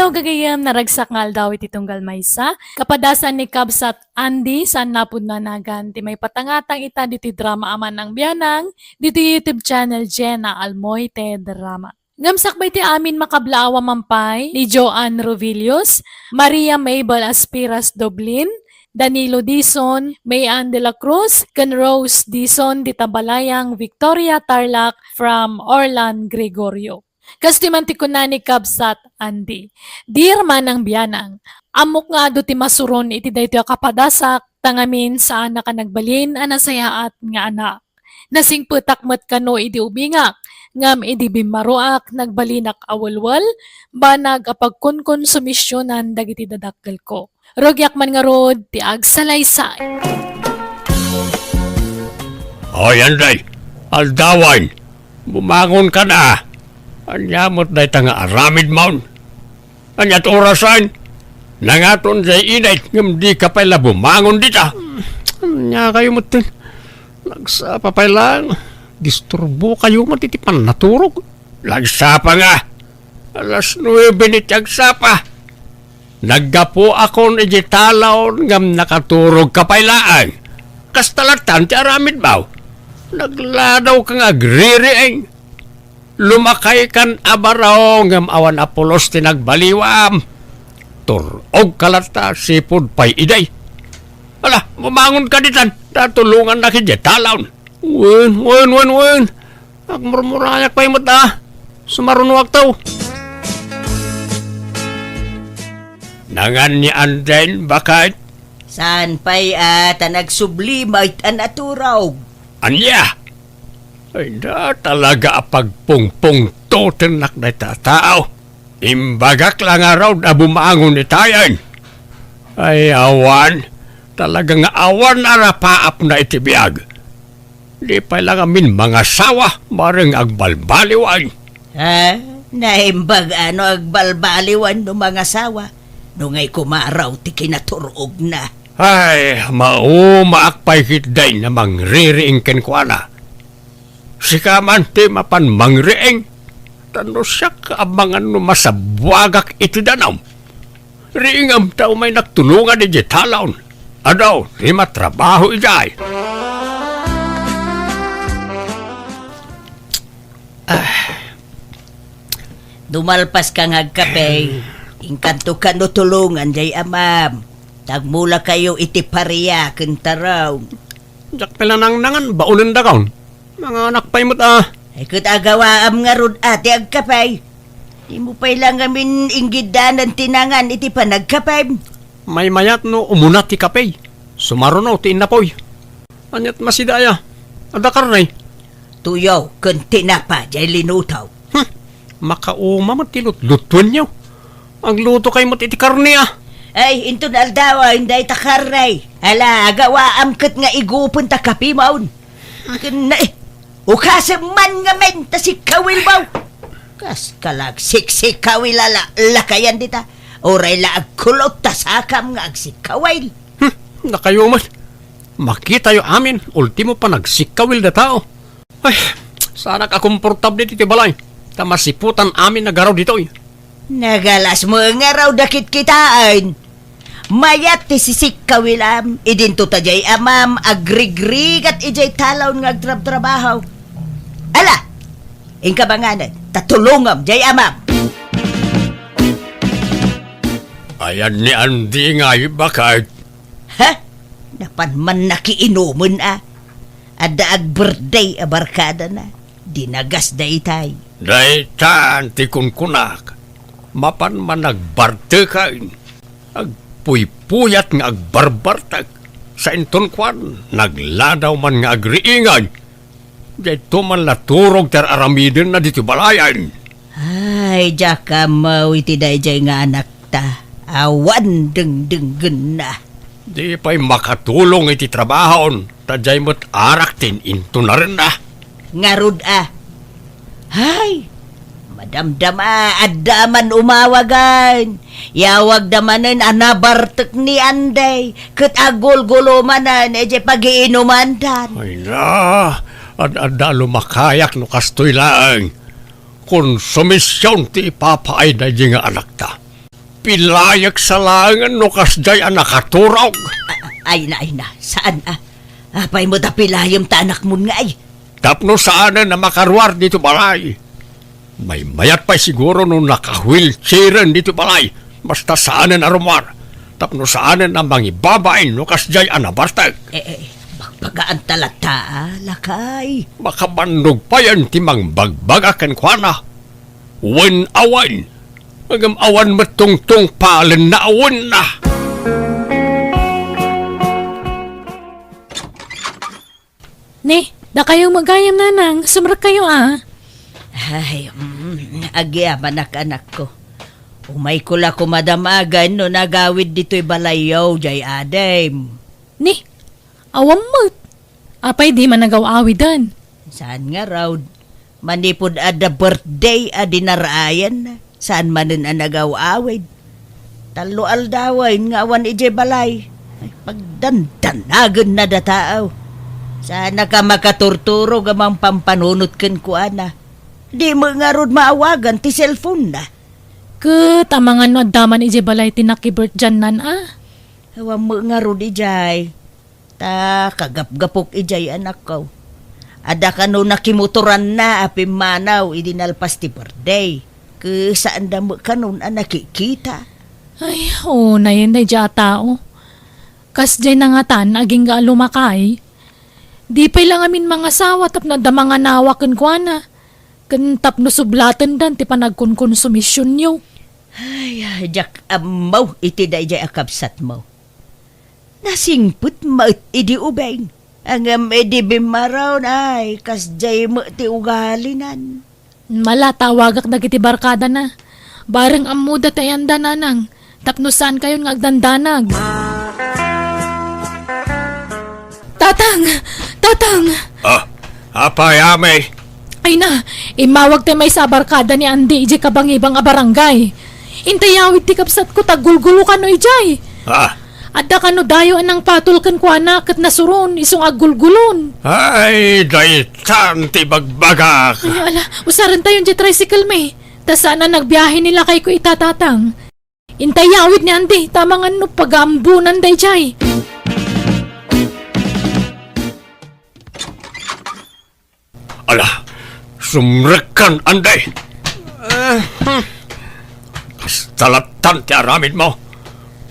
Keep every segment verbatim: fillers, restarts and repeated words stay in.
Gagayem, naragsak nga aldaw iti tunggal maysa. Kapadasan ni Kabsat Andy, saan napudno a nagan ti maipatangatang ita ditoy drama a Manang Bianang, ditoy YouTube channel Jenna Almoite Drama. Ngem sakbay ti amin, makablaaw a man pay ni Joanne Rovilios, Maria Mabel Aspiras Doblin, Danilo Dizon, May Ann de la Cruz, ken Rose Dizon, dita Balayang, Victoria Tarlac, from Orlan Gregorio. Kastoy man ti kuna ni Kabsat Andy, "Dear Manang Bianang, ammok nga adu ti masuron iti daytoy a kapadasak, ta ngamin, saanak a nagbalin a nasayaat nga anak. Nasingpetak met kano idi ubingak, ngem idi bimmaroak, nagbalinak a welwel, banag a pagkonkonsumisionan dagiti dadakkelko. Rugiak man ngarud ti agsalaysay." Ay, Anday, aldawan, bumangon ka na. Ania met dayta nga aramidmon? Ania ti orasan? Nangaton jay init, ngem di ka pay la bumangon dita. Ania kayo met ten? Nagsapa pay lang. Disturbo kayo met iti pannaturog. Nagsapa nga. Alas nuebe ni ti agsapa. Naggapuakon iti talaon ngem nakaturogka pay laeng. Kasta lattan ti aramidmo. Nagladawka nga agririing. Lumakaykan a baro ngem awan a pulos ti nagbaliwam. Tur-ogka latta, sipud pay idi. Ala, bumangonka ditan, ta tulongannak idiay talaon. Wen, wen, wen, wen. Agmurmurayak pay met a. Sumarunoakto. Nangan ni Anden, baket? Saan pay a, ta nagsubli met a naturog. Ania? Ay, da talaga a pagpungpungtotennak dayta a tao. Imbagak la ngarud a bumangon itayen. Ay, awan. Talaga nga awan a napaapna iti biag. Di pay la ngamin mangasawa, bareng agbalbaliwan. Ah, naimbag a no agbalbaliwan no mangasawa, no ngay kumaraw ti kinaturogna. Ay, maumaak pay ketdi a mangririing kenkuana. Sika man ti mapan mangriing, ta no siak, amangan no masabuagak iti danum. Riingem ta umaynak tulongan idiay talaon. Adu ti matrabaho idiay. Ah. Dumalpaska nga agkape, inkanto kano tulongan jay amam. Tagmulakayo iti paria ken tarong. Diak pay la nangnangan, baonendakon. Manganak pay met a. Ay, ket agawaam ngarud a ti agkape. Dimo pay la ngamin inggiddanan ti nangan iti panagkapem. Maymayat no umuna ti kape. Sumaruno ti innapoy. Aniat masida aya? Adda karne? Tuyo ken tinapa jay linuto. Hmm, makauma met ti lutlutuenyo. Agluto kay met iti karne a. Ay, inton aldawen dayta karne. Ala, agawaam ket nga igupen ta kapimon. Ken na, eh, ukasem man ngamin ta sikkawilmo. Kas kalagsiksikawil a la-, lakayan dita. Uray la agkulot ta sakam nga agsikkawil. Hmm, nakayo met. Makitayo amin, ultimo panagsikkawil da tao. Ay, saanak a komportable ditoy balay. Ta masiputan amin a garaw ditoy. Nagalas mo nga raw dakit kitaan. Mayat ti sisikkawilam, idinto ta jay amam agrigrigat idiay talaon nga agtrabtrabaho. Ala, inka manganen, ta tulongam jay amam. Ayan ni Andy nga ibakat. Ha? Napan man nakiinumen a. Adda agbirthday a barkadana. Dinagas daytay. Daytan ti kunkunak. Mapan man agbarteken. Agpuypuyat nga agbarbartek. Sainton kuan, nagladaw man nga agriingan. Dayto man la turog ti ar-aramidenna ditoy balayan. Ay, diak ammo iti daydiay nga anakta. Awan dengdenggenna. Di pay makatulong iti trabahon, ta diay met arak ti in-intonarenna. Ngarud a. Hay, madamdama, adda man umawagan. Yawagda manen a nabartek ni Anday, ket agulgulo manen idiay pagiinumandan. Ay na, ad-adda a lumakayak no kastoy laeng. Konsumision ti ipapaay daydi nga anakta. Pilayek sa laengen no kasdiay a nakaturog. A-, a-, ay na, ay na. Saan a? Apay met a pilayem ta anakmon ngay? Tapno saanen a makaruar dito balay. Maymayat pay siguro no naka-wheelchairen dito balay. Basta saanen a rumuar. Tapno saanen a mangibabain no kasdiay a nabartek. Eh, eh, bagbagaan ta latta, a, lakay. Makabannog payen ti mangbagbaga kenkuana. Wen awan. Ngem awan met tungtungpalen na awan na. Ni, dakayo met gayam, nanang, sumrekkayo a. Ay, mm, agyamanak, anakko. Umayko la koma damagan no nagawid ditoy balayyo, jay adim. Ni, awan met. Apay di man nagaw-awiden? Saan ngarud? Manipud adda birthday a dinarayan, saan manen a nagaw-awid. Tallo aldawen nga awan idiay balay. Ay, pagdandanagenna da tao. Saanak a makaturturog a mangpampanunot kenkuana. Di met ngarud maawagan ti cellphone-na. Ket amangan no adda man idiay balay ti nakibirthday-nan a? Awan met ngarud idiay. Ta kagapgapok idiay, anakko. Adda kano nakimotoranna a pimmanaw idi nalpas ti birthday. Ket saanda met kanon a nakikita. Ay, unayen daydiay a tao. Kasdiay nangatan agingga a lumakay. Di pay la ngamin mangasawa tapno adda manganawa kenkuana. Ken tapno sublatendan ti panagkonkonsumisionyo. Ay, diak ammo iti daydiay a kabsatmo. Nasingpet met idi ubing. Ngem idi bimmaron, ay, kasdiay met ti ugalinan. Mala, tawagak dagiti barkadana. Bareng ammoda ti ayanda, nanang. Tapno saankayon nga agdandanag. Tatang! Tatang! Ah, apay, amay? Ay na, immawag ti maysa a barkada ni Andy idiay kabangibang a barangay. Intay awid ti kabsatko ta gulgulo kano idiay. Ah. Adda kano dayo a nangpatol kenkuana ket nasuron, isu nga aggulgulon. Ay, daytan ti bagbagak. Ay, ala, usarentayon diay tricycle, may. Ta saan a nagbiahe ni lakayko ita, tatang. Intay awid ni Andy, ta amangan no pagaambunan daydiay. Ala, sumrekkan, Andy. Ah, hmm. Kasta lattan ti aramidmo.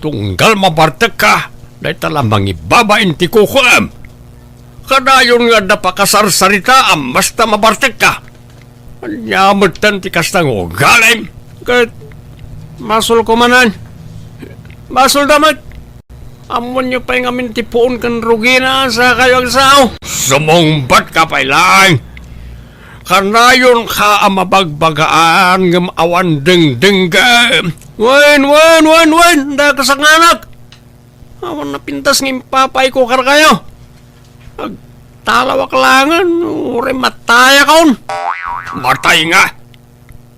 Tunggal mabartekka, dayta la mangibabain ti kukuem. Kanayon nga adda pakasarsaritaam, basta mabartekka. Ania metten ti kasta nga ugalim? Ket basolko manen. Basolda met. Ammonyo pay ngamin ti puon ken rugina, sakayo agsao. Sumungbatka pay laeng. Kanayonka a mabagbagaan ngem awan dengdengngem. Wen, wen, wen, wen, dakasanganak. Awan napintas nga impapayko kadakayo. Agtalawak laengen, uray matayakon. Matay nga.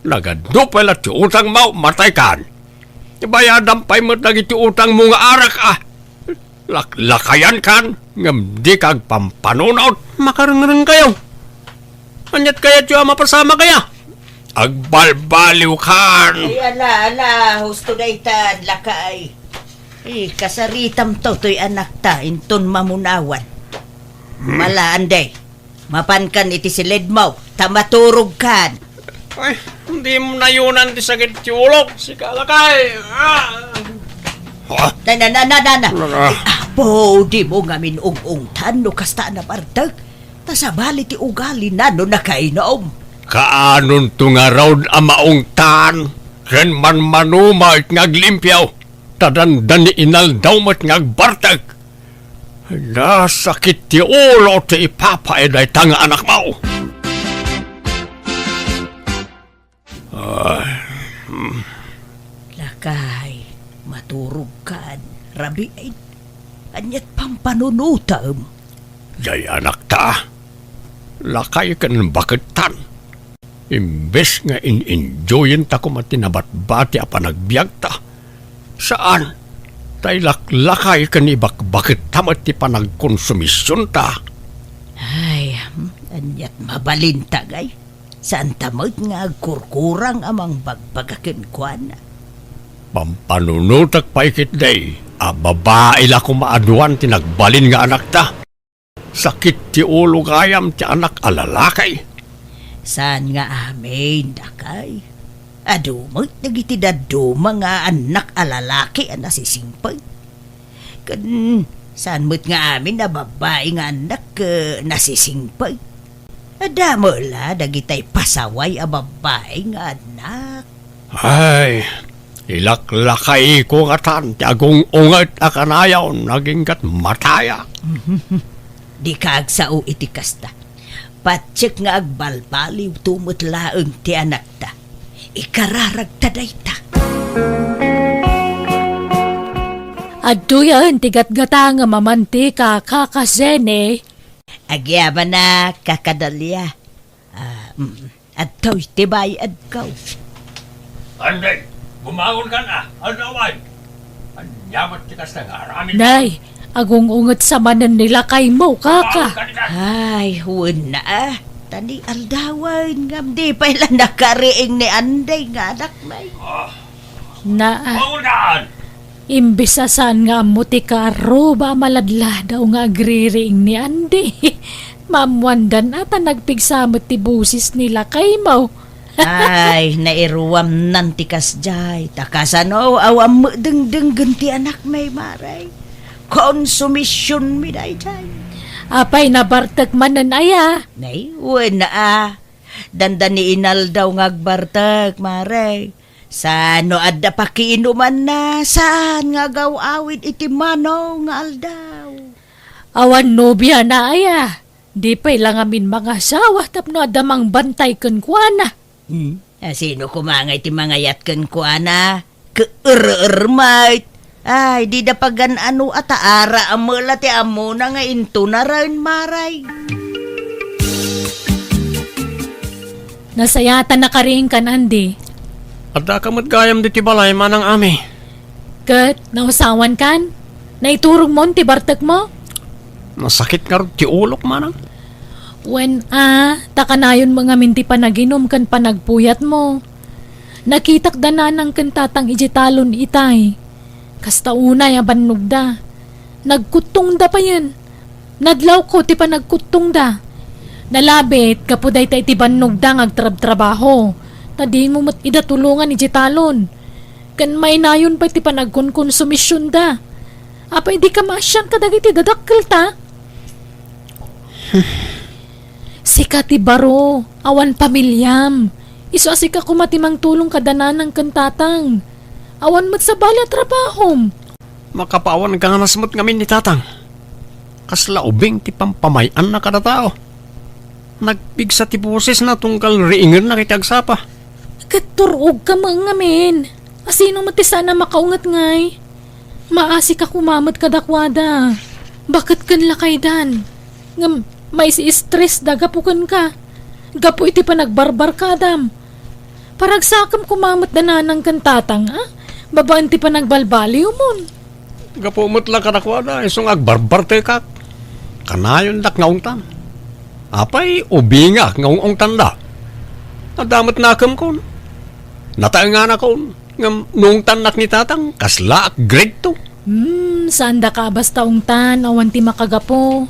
Nagadu pay la ti utangmo, mataykan. Ibayadam pay met dagiti utangmo nga arak, a. Laklakayankan, ngem dika agpampanunot. Makarengrengkayo. Aniat kayatyo a mapasamak aya? Agbalbaliwkan. Ay, ala, ala, husto daytan, lakay. Eh, kasaritamto toy anakta, inton mamunawan. Hmm. Mala, Andy, mapankan iti silidmo, ta maturogkan. Ay, dimo nayonan ti sakit ti ulok, sika lakay. Ah! Ha? Na, na, na, na, na, na. Ala. Ay, apo, dimo ngamin ung-ungtan no kasta a nabartek. Ta sabali ti ugalina no nakainom. Kaanonto ngarud a maungtan ken manmanuma met nga aglimpio, ta dandani inaldaw met nga agbartek. Nasakit ti ulo ti ipapaay dayta nga anakmo. Ah, hmm. Lakay, maturogkan, rabiin. Aniat pampanunotem? Jay anakta, lakay ken bakettan. Imbes nga in-enjoyenta koma ti nabatbati a panagbiagta, saan, ta ilaklakay ken ibakbaketta met ti panagkonsumisionta. Ay, aniat mabalinta, ngay? Saanta met nga agkurkurang a mangbagbaga kenkuana. Pampanunotek pay ketdi a babai la koma aduan ti nagbalin nga anakta. Sakit ti ulo gayam ti anak a lalaki. Saan nga amin, dakay. Adu met dagiti dadduma nga annak a lalaki a nasisingpet. Ken saan met nga amin a babbai nga annak, eh, nasisingpet. Adda met la dagitay pasaway a babbai nga annak. Ay, ilaklakayko ngatan ti agung-unget a kanayon aginggat matayak. Dika agsao iti kasta. Patiek nga agbalbaliwto met laeng ti anakta. Ikararagta dayta. Adtoyen ti gatgatangem a mantika, Kaka Zene. Agyamanak, Kaka Dalia. Ah, mm. Adtoy ti bayadko. Anday, bumangon kan a, aldawan. Ania met ti kasta nga aramid? Nay, agung-unget sa manen ni lakaymo, Kaka. Bumangon kan ita. Ay, wen a. Ta ni aldawan ngem di pay la nakariing ni Anday nga anakmi. Ah, Naa. Maunaan! Imbes a saan nga ammo ti kaarruba a maladladaw nga agririing ni Andy, maammoandan a ta nagpigsa met ti bosis ni lakaymo. Ay, nairuamnan ti kasdiay. Ta kasano, awan met dengdenggen ti anakmi, Mare. Konsumisionmi daydiay. Apay, nabartek manen aya? Nay, wen a. Dandani inaldaw nga agbartek, Mare. Saan no adda pakiinumanna, saan nga agaw-awid iti mano nga aldaw? Awan nobiana aya? Di pay la ngamin mangasawa tapno adda mangbantay kenkuana. Hmm? A, sino koma ngay ti mangayat kenkuana? Keer-er met. Ay, dida pagan-ano a ta ara a mela ti ammona nga intunaren, Mare. Nasayaat a nakariingkan, Andy. Addaka met gayam ditoy balay, Manang Ami. Ket nausawankan? Naiturogmon ti bartekmo? Nasakit ngarud ti ulok, Manang. Wen a, ta kanayon met ngamin ti panaginum ken panagpuyatmo. Nakitak da nanang ken tatang idiay talon itay. Kasta unay a bannogda. Nagkuttongda payen. Nadlawko ti panagkuttongda. Nalabit gapu dayta iti bannogda nga agtrabtrabaho. Ta dimo met ida tulongan idiay talon. Ken mainayon pay ti panagkonkonsumisionda. Apay, dika maasian kadagiti dadakkelta? Sika ti baro, awan pamiliam. Isu a sika koma ti mangtulong kada nanang ken tatang. Awan met sabali a trabahom. Makapaawan ganas met ngamin ni tatang. Kasla ubing ti pampamay-anna kada tao. Nagpigsa ti bosesna tunggal riingennak iti agsapa. Ket tur-ogka met ngamin. Asino met ti saan a makaunget ngay? Maasika koma met kadakuada. Baket ken lakaydan. Ngem maisi-stressda gapu kenka. Gapu iti panagbarbarkadam. Paragsakem koma met da nanang ken tatang, a? Babaen ti panagbalbaliwmon. Gapu met la kadakuada, isu nga agbarbartekak. Kanayondak nga ungtan. Apay, ubingak nga ung-ungtanda. Adda met nakemkon. Nataenganakon. Ngem no ungtannak ni tatang, kaslaak grade two. Hmm, saandaka a basta ungtan, awan ti makagapu.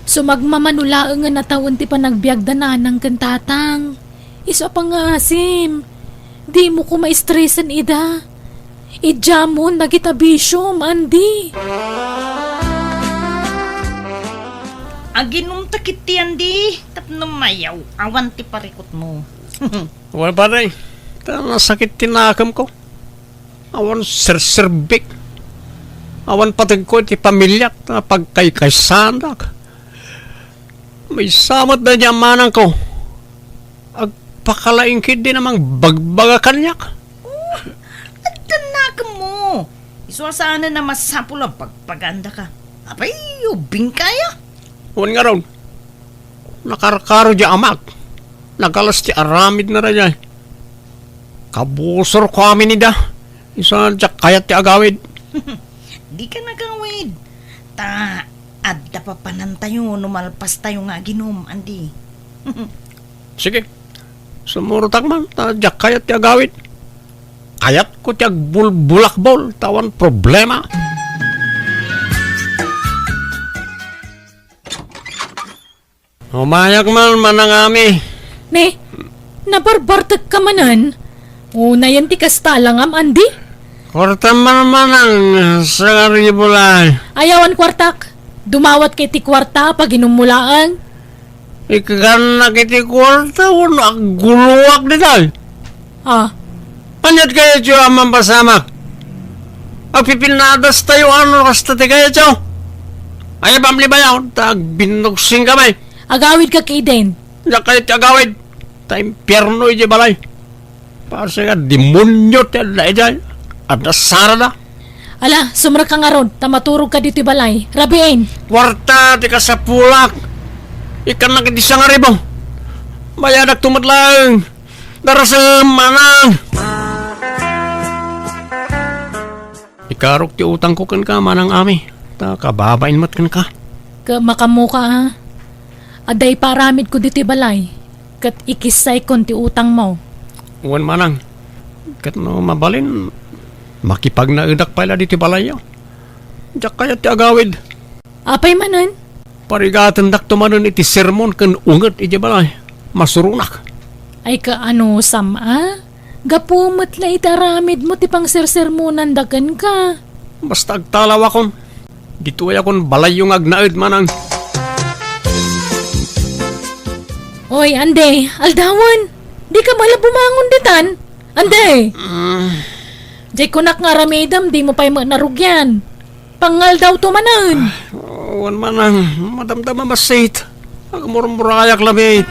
Sumagmamano laengen a tawen ti panagbiagda nanang ken tatang. Isu a pangngaasim. Dimo koma stresen ida. Idiamon dagita bisiom, Andy. Aginumta ketdi, Andy, tapno mayaw-awan ti parikutmo. Wen, pare, ta nasakit ti nakemko. Awan serserbik. Awan pategko iti pamiliak ta pagkaykaysaandak. Maysa met daydi a manangko. Agpakalaing ketdi a mangbagbaga kaniak. Oh, adda nakemmo. Isu a saanen a masapul a bagbagaandaka. Apay, ubingka aya? Wen ngarud. Nakarkaro di amak. Nagalas ti aramidna daydiay. Kabusorko amin ida. Isu a diak kayat ti agawid. Dika nagawid. Ta adda papanantayo no malpastayo nga aginum, Andy. Sige. Sumurotak man, ta diak kayat ti agawid. kayatko ti agbulbulakbol, ta awan problema. Umayak man, Manang Ami. Ne, nabarbartek ka manen? Unayen ti kasta, alangan, Andy? Kuarta man, Manang, sangaribu laeng. Ay, awan kuartak. Dumawat ka iti kuarta, paginummo laeng. Ikkannak iti kuarta, wenno agguloak ditoy. Ah. Aniat kayatyo a mapasamak? Agpipinadastayo, ano, kasta ti kayatyo? Ay, pamlibayaw, ta agbinnugsinkami. Agawid ka kiden. Diak kayat ti agawid. Ta impierno iti balay. Pasi nga demonio ti adda idiay. Adda sarada. Ala, sumrekka ngarud, ta maturog ka ditoy balay. Rabiin. Kuarta ti kasapulak. Ikkannak iti sangaribu. Bayadakto met laeng. Darasem, Manang. Ikarok ti utangko kenka, Manang Ami. Ta kababain met kenka. Ket makaammoka, a. Adda ipaaramidko ditoy balay, ket ikissaykon ti utangmo. Wen, Manang. Ket no mabalin, makipagnaedak pay la ditoy balayyo. Diak kayat ti agawid. Apay manen? Parigatendakto manen iti sermon ken unget idiay balay. Masuronak. Ay, kaano, Sam, a? Gapu met la iti aramidmo ti pangsersermonanda kenka. Basta agtalawakon. Ditoyakon balayyo nga agnaed, Manang. Oy, Andy, aldawen. Dika met la bumangon ditan. Andy! Mm. Jay kunak nga aramidem, dimo pay met narugian. Pangaldawto manen. Ah, wen, Manang, madamdama bassit. Agmurmurayak laeng.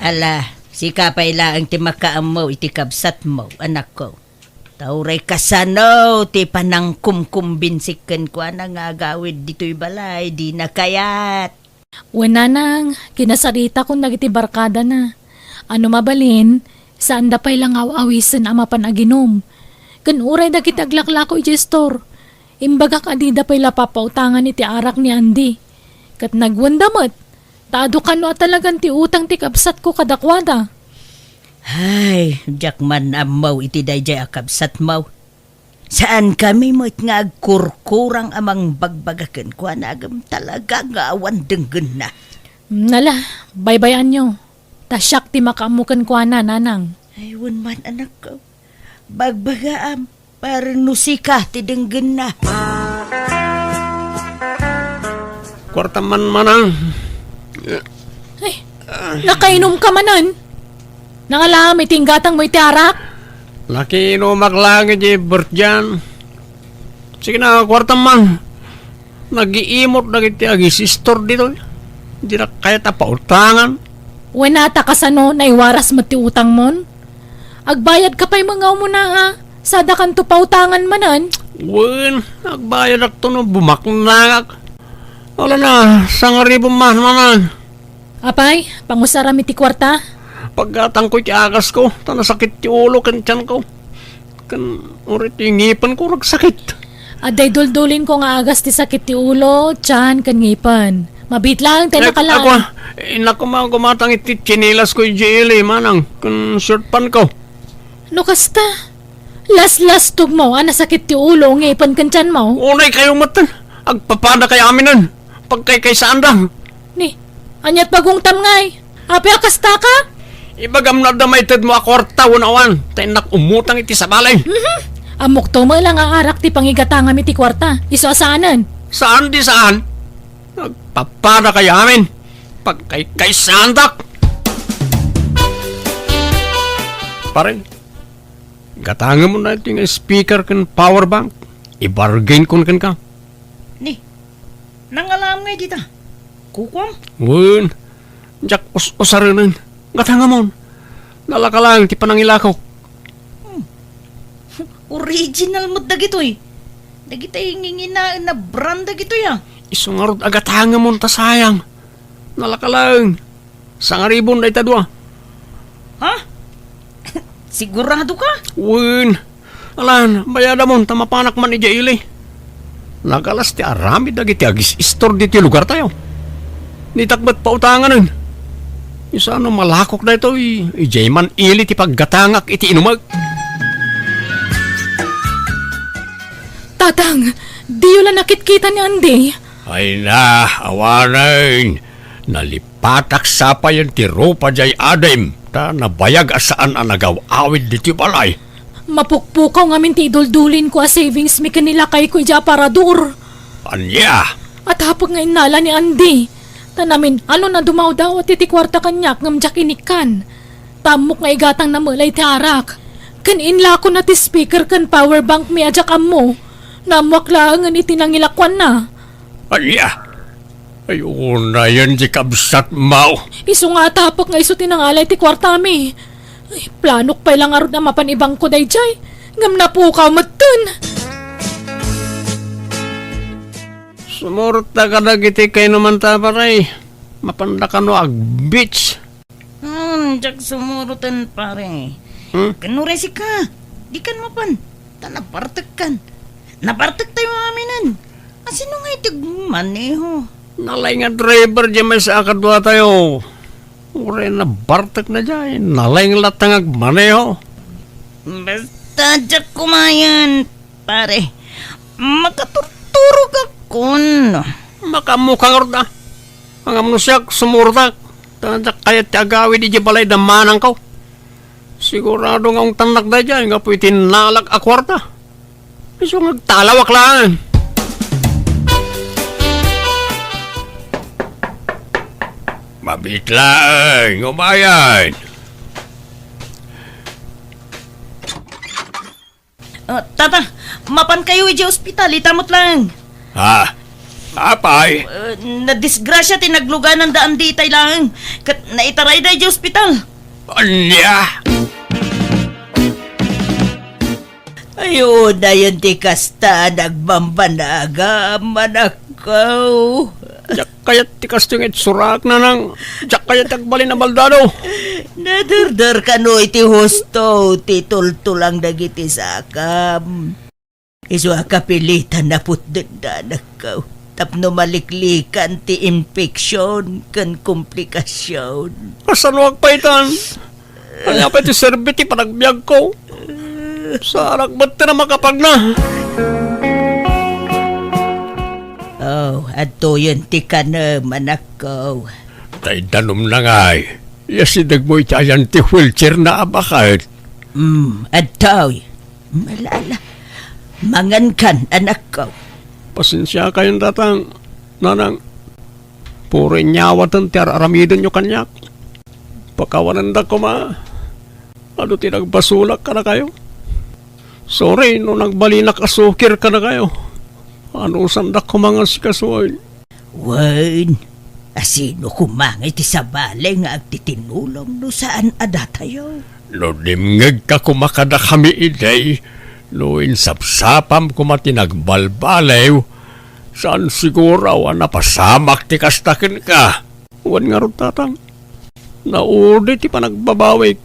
Ala, sika pay laeng ti makaammo iti kabsatmo, anakko. Ta uray kasano ti panangkumkumbinsik kenkuana nga agawid ditoy balay, dina kayat. Wen, Nanang, kinasaritakon dagiti barkadana. A no mabalin, saanda pay la nga aw-awisen a mapan aginum. Ken uray dagiti aglaklako idiay istor, imbagak a dida pay la papautangan iti arak ni Andy. Ket nagwenda met, ta adu kano a talagan ti utang ti kabsatko kadakuada. Hay, diak man ammo iti daydiay a kabsatmo. Saankami met nga agkurkurang a mangbagbaga kenkuana ngem talaga nga awan denggenna. Nala, baybay-anyo. Ta siak ti makaammo kenkuana, Nanang. Ay, wen man, anakko. Bagbagaam, para no sika ti denggenna. Kuarta man, Manang. Ay, nakainumka manen. Nangalam iti inggatangmo iti arak? Nakiinumak laeng iti birthday-an. Sige na, kuarta man. Nagiimot dagiti agisistor ditoy. Dina kayat a pautangan. Wen, ta kasano, naiwaras met ti utangmon? Agbayadka pay met nga umuna a, sadakanto pautangan manen? Wen, agbayadakto no bumaknangak. Ala na, sangaribu man, Manang. Apay, pangusaram iti kuarta? Paggatangko iti agasko, ta nasakit ti ulo ken tianko. Ken uray ti ngipenko agsakit. Adda iduldulin ko nga agas ti sakit ti ulo, tian, ken ngipen. Mabiit laeng ti nakalaan. Ako, innak koma gumatang iti tsinilasko idiay ili, Manang, ken short pantko. No kasta, laslastogmo a nasakit ti ulo, ngipen ken tianmo. Unay kayo met, agpapada kay aminen. Pagkaykaysaanda. Ni, aniat pagungtam ngay? Apay a kasta ka? Ibagam no adda maitedmo a kuarta wenno awan, ta innak umutang iti sabali. Mhm. Ammokto met la nga arak ti pangigatangam iti kuarta. Isu a saanen. Saan di saan? Agpapada kay amin. Pagkaykaysaandak. Pare, gatangemon daytoy nga speaker ken power bank. Ibargain kon kenka. Ni, nangalam ngay dita? Kukuam? Wen, diak us-usarenen. Gatangemon. Nalaka laeng ti panangilakok. Hmm. Original met dagitoy. Dagiti nginginaen a brand dagitoy, a. Isu ngarud a gatangemon ta sayang. Nalaka laeng. Sangaribun dayta dua. Ha? Sigurado ka? Wen. Alan, bayadamon ta mapanak man idiay ili. Nagalas ti aramid dagiti agis-istor ditoy lugartayo. Ditak met pautanganen. Isuna no malakok daytoy, idiay man ili ti paggatangak iti inumek. Tatang, diyo la nakitkita ni Andy? Ay na, awanen. Nalipatak sapayen ti rupa diay adim, ta nabayag a saan a nagaw-awid ditoy balay. Mapukpukaw ngamin ti iduldulinko a savings mi ken ni lakayko idiay aparador. Ania? Atapek nga innala ni Andy, ta namin-anon a dumawdawat iti kuarta kaniak ngem diak inikkan. Ta ammok nga igatangna met la iti arak. Ken inlakona ti speaker ken power bank mi a diak ammo. Naammoak laengen iti nangilakuanna. Ania? Ay, unayen ti kabsatmo. Isu nga atapek nga isu ti nangala iti kuartami. Ay, planok pay la ngarud a mapan ibangko daydiay. Ngem napukaw metten. Sumurot ta kadagiti kainumanta, pare. Mapanda kano ag-beach. Hmm, diak sumuroten, pare. Hmm? Ken uray sika, dikan mapan. Ta nabartekkan. Nabartektayo aminen. Asino ngay ti agmaneho? Nalaing a driver diay maysa a kaduatayo. Uray nabartekna diay, nalaing latta nga agmaneho. Basta diak kumayan, pare. Makaturturogakon. Makaammoka ngarud a. Ngem no siak, sumurotak. Ta diak kayat ti agawid idiay balay da manangko. Sigurado nga ungtannak daydiay gapu iti nalak a kuarta. Isu nga agtalawak laeng. Mabiit laeng, umayen. Ah, tata, mapankayo idiay ospital, ita met laeng. Ha? Apay? Ah, nadisgrasia ti nagluganan da Andy itay laeng. Ket naitaray da idiay ospital. Ania? Ay, unayen ti kasta a nagbambanagam, anakko. Diak kayat ti kastoy nga itsurak, nanang. Diak kayat ti agbalin a baldado. Nadurdor kano iti husto ti tultulang dagiti sakam. Isu a kapilitan a putdenda, anakko, tapno maliklikan ti infection ken komplikasyon. Kasanoak pay tan? Ania pay ti serbi ti panagbiagko? Saanak met ti namakapagna. Oh, adtoyen ti kanem, anakko. Tay danumna ngay, iyasidegmo iti ayan ti wheelchair na a baket. Hmm, adtoy. Malala. Mangankan, anakko. Pasensiakayon, tatang, nanang. Puro inyawaten ti ar-aramidenyo kaniak. Pakawanendak koma. Adu ti nagbasolak kadakayo. Sorry no nagbalinak a sukir kadakayo. Anusandak koma nga asikasoen. Wen, asino koma nga iti sabali nga agtitinulong no saan a datayo? No dimngegka koma kadakami idi, no insapsapam koma ti nagbalbaliw, saan siguro a napasamak ti kasta kenka. Wen ngarud, tatang, naudi ti panagbabawik,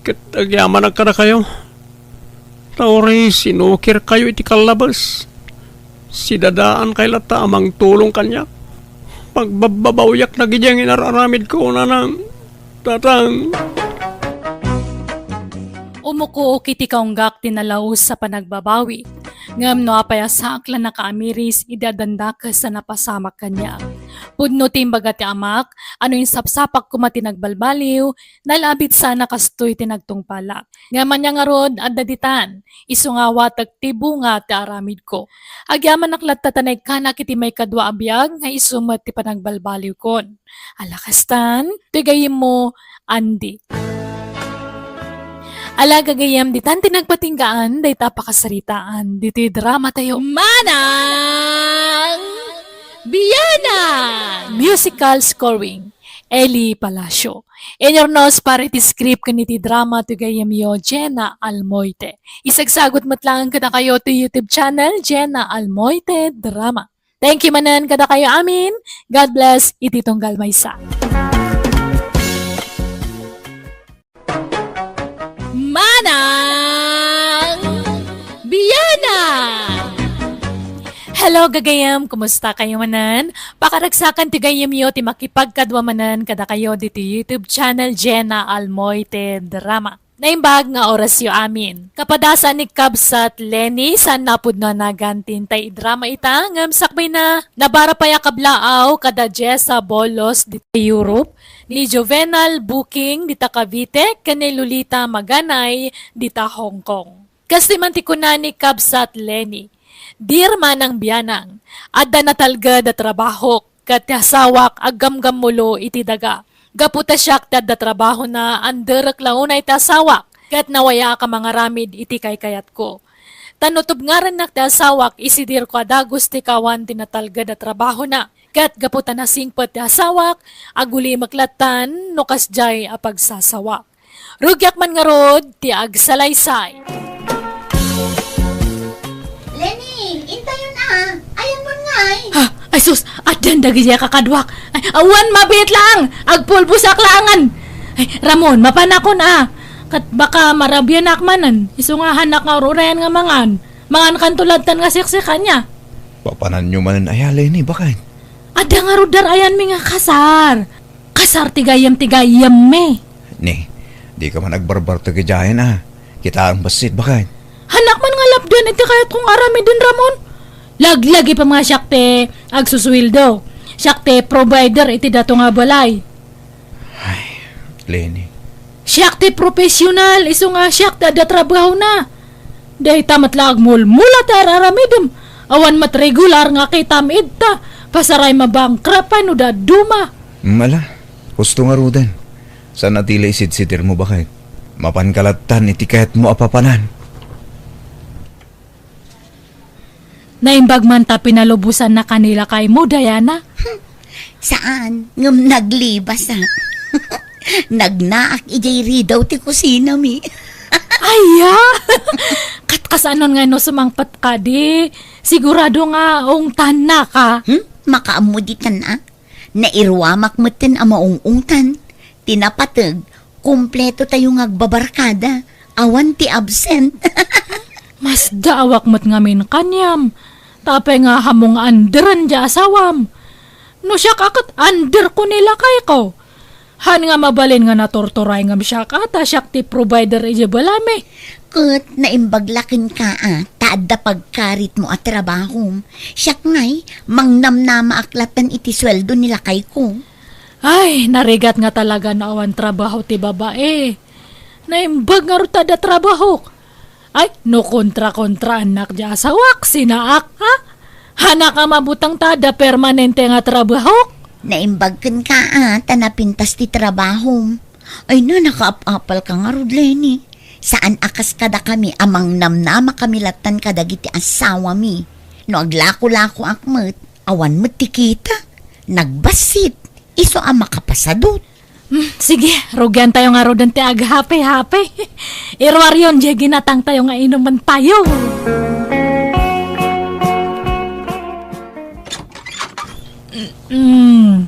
ket agyamanak kadakayo. Ta uray sinukirkayo iti kallabes, sidadaankay latta a mangtulong kaniak. Magbabbabawiak dagiti inar-aramidko, nanang, tatang. Umukook iti kaunggak ti nalaus a panagbabawi, ngem no apay a saak la nakaamiris idi addan dakes a napasamak kaniak. Pudno ti imbaga ti amak a no insapsapak koma ti nagbalbaliw, nalabit saan a kastoy ti nagtungpalak. Ngem ania ngarud, adda ditan, isu nga awatek ti bunga ti aramidko. Agyamanak latta ta naikkanak iti maikadua a biag nga isu met ti panagbalbaliwkon. Ala kastan, ti gayyemmo, Andy. Ala gagayyem, ditan ti nagpatinggaan dayta a pakasaritaan ditoy drama tayo. Manang Bianang! Musical scoring, Eli Palacio. Inyurnos para iti script ken iti drama ti gayyemyo, Jenna Almoite. Isagsagut met laeng kadakayo ti YouTube channel, Jenna Almoite Drama. Thank you manen kadakayo amin. God bless iti tunggal maysa. Manang Bianang! Hello, gagayem! Kumusta kayo manen? Pakaragsakan ti gayyemyo ti makipagkadua manen kadakayo ditoy YouTube channel Jenna Almoite Drama. Naimbag nga orasyo amin. Kapadasan ni Kabsat Lenny, saan napudno a nagan ti intay idrama ita, ngem sakbayna, nabara pay a kablaaw kada Jessa Bolos ditoy Europe, ni Juvenal Booking dita Cavite, ken ni Lolita Maganay dita Hong Kong. Kastoy man ti kuna ni Kabsat Lenny, "Dear Manang Bianang, adda natalged a trabahok, ket ti asawak aggamgammulo iti daga. Gapu ta siak ti adda trabahona, anderek la unay ti asawak, ket nawayaak a mangaramid iti kaykayatko. Ta no tubngarennak ti asawak, isidirko a dagus ti kawan ti natalged a trabahona. Ket gapu ta nasingpet ti asawak, agulimek lattan no kasdiay a pagsasawak." Rugiak man ngarud ti agsalaysay. Lenny, intayon a. Ayanmon ngay? Ha? Ay sus, addan dagiti a kakaduak. Ay, awan mabiit laang. Agpulbosak laangan. Ay, Ramon, mapanakon a. Ket baka marabianak manen. Isu nga hanak nga ur-urayan nga mangan. Mangankanto lattan nga siksik ania. Papananyo manen aya, Lenny, baket? Adda ngarud dar-ayanmi nga kasar. Kasar ti gayyem ti gayyemmi. Ni, dika man agbarbartek idiayen a. Kitaem bassit, baket? Hanak man nga lapdan iti kayatko nga aramiden, Ramon. Laglagipem nga siak ti agsusueldo. Siak ti provider iti dato nga balay. Ay, Lenny. Siak ti professional, isu nga siak ti adda trabahona. Dayta met la agmulmula ti ar-aramidem. Awan met regular nga kitam idta. Pasaray mabankrupt no dadduma. Mm, ala, husto ngaruden. Saan a ti la isidsidirmo, baket? Mapanka lattan iti kayatmo a papanan. Naimbag man ta pinalubosannak ni lakaymo, Diana? Saan, ngem naglibas a. Nagnaak idiay ridaw ti kusinami. Aya! Ket kasano nga no sumangpet kadi? Sigurado nga ungtannaka. Hmm? Makaammo ditan a? Nairuamak metten a maung-ungtan. Ti napateg, kumpleto tayo nga agbabarkada. Awan ti absent. Masdaawak met ngamin kaniam. Tapay nga hammong underen ti asawam. No siak a ket underko ni lakayko. Han nga mabalin nga naturturay ngem siak a ta siak ti provider iti balami. Ket naimbag la kenka a ta adda pagkaritmo a trabahom. Siak ngay, mangnamnamaak lattan iti sueldo ni lakayko. Ay, narigat nga talaga no awan trabaho ti babae. Naimbag ngarud ta adda trabahok. Ay, no kontra-kontraannak ti asawak, sinaak, ha? Hanak a mabutang ta adda permanente nga trabahok? Naimbag kenka a ta napintas ti trabahom. Ay na, nakaap-apalka ngarud, Lenny. Saan a kas kadakami a mangnamnama kami lattan kadagiti asawami. No aglako-lakoak met, awan met ti kita. Nagbassit. Isu a makapasadut. Hmm, sige, rugiantayo ngaruden ti aghape-hape. Iruaryon diay ginatangtayo nga inumantayo. Mm.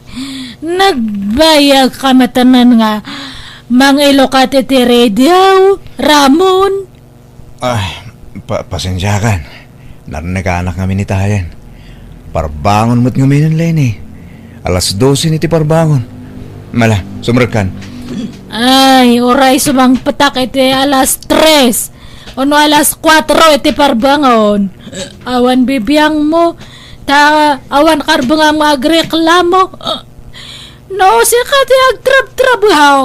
Nagbayag ka met man nga mangilukat iti radio, Ramon. Ay, pa-, pasensiakan. Narnekanak ngamin itayen. Parbangon met ngaminen, Lenny. Alas dose ni ti parbangon. Mala, sumrekkan. Ay, uray sumangpetak iti alas tres. Ono alas kuatro iti parbangon. Awan bibiangmo. Ta awan karbengam nga agreklamo. No, sika ti agtrabtrabaho.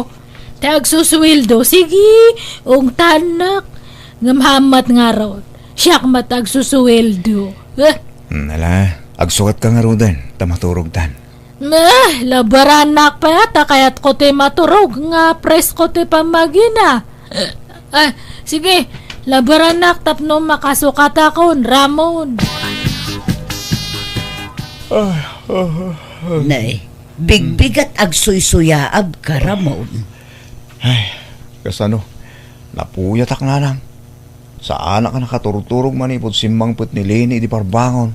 Ti agsusueldo, sige, ungtannak. Ngem hamat ngarud, siak met agsusueldo. Eh. Hmm, ala, agsukatka ngaruden, ta maturogtan. Eh, labaranak pay, ta kayatko ti maturog, nga presko ti pammagina. Eh, ah, sige, labaranak tapno makasukatakon, Ramon. Nay, bigbigat agsuysuyaabka, Ramon. Ay, kasano? Napuyatak, nanang. Saanak a nakaturturog manipud simmangpet ni Lenny idi parbangon.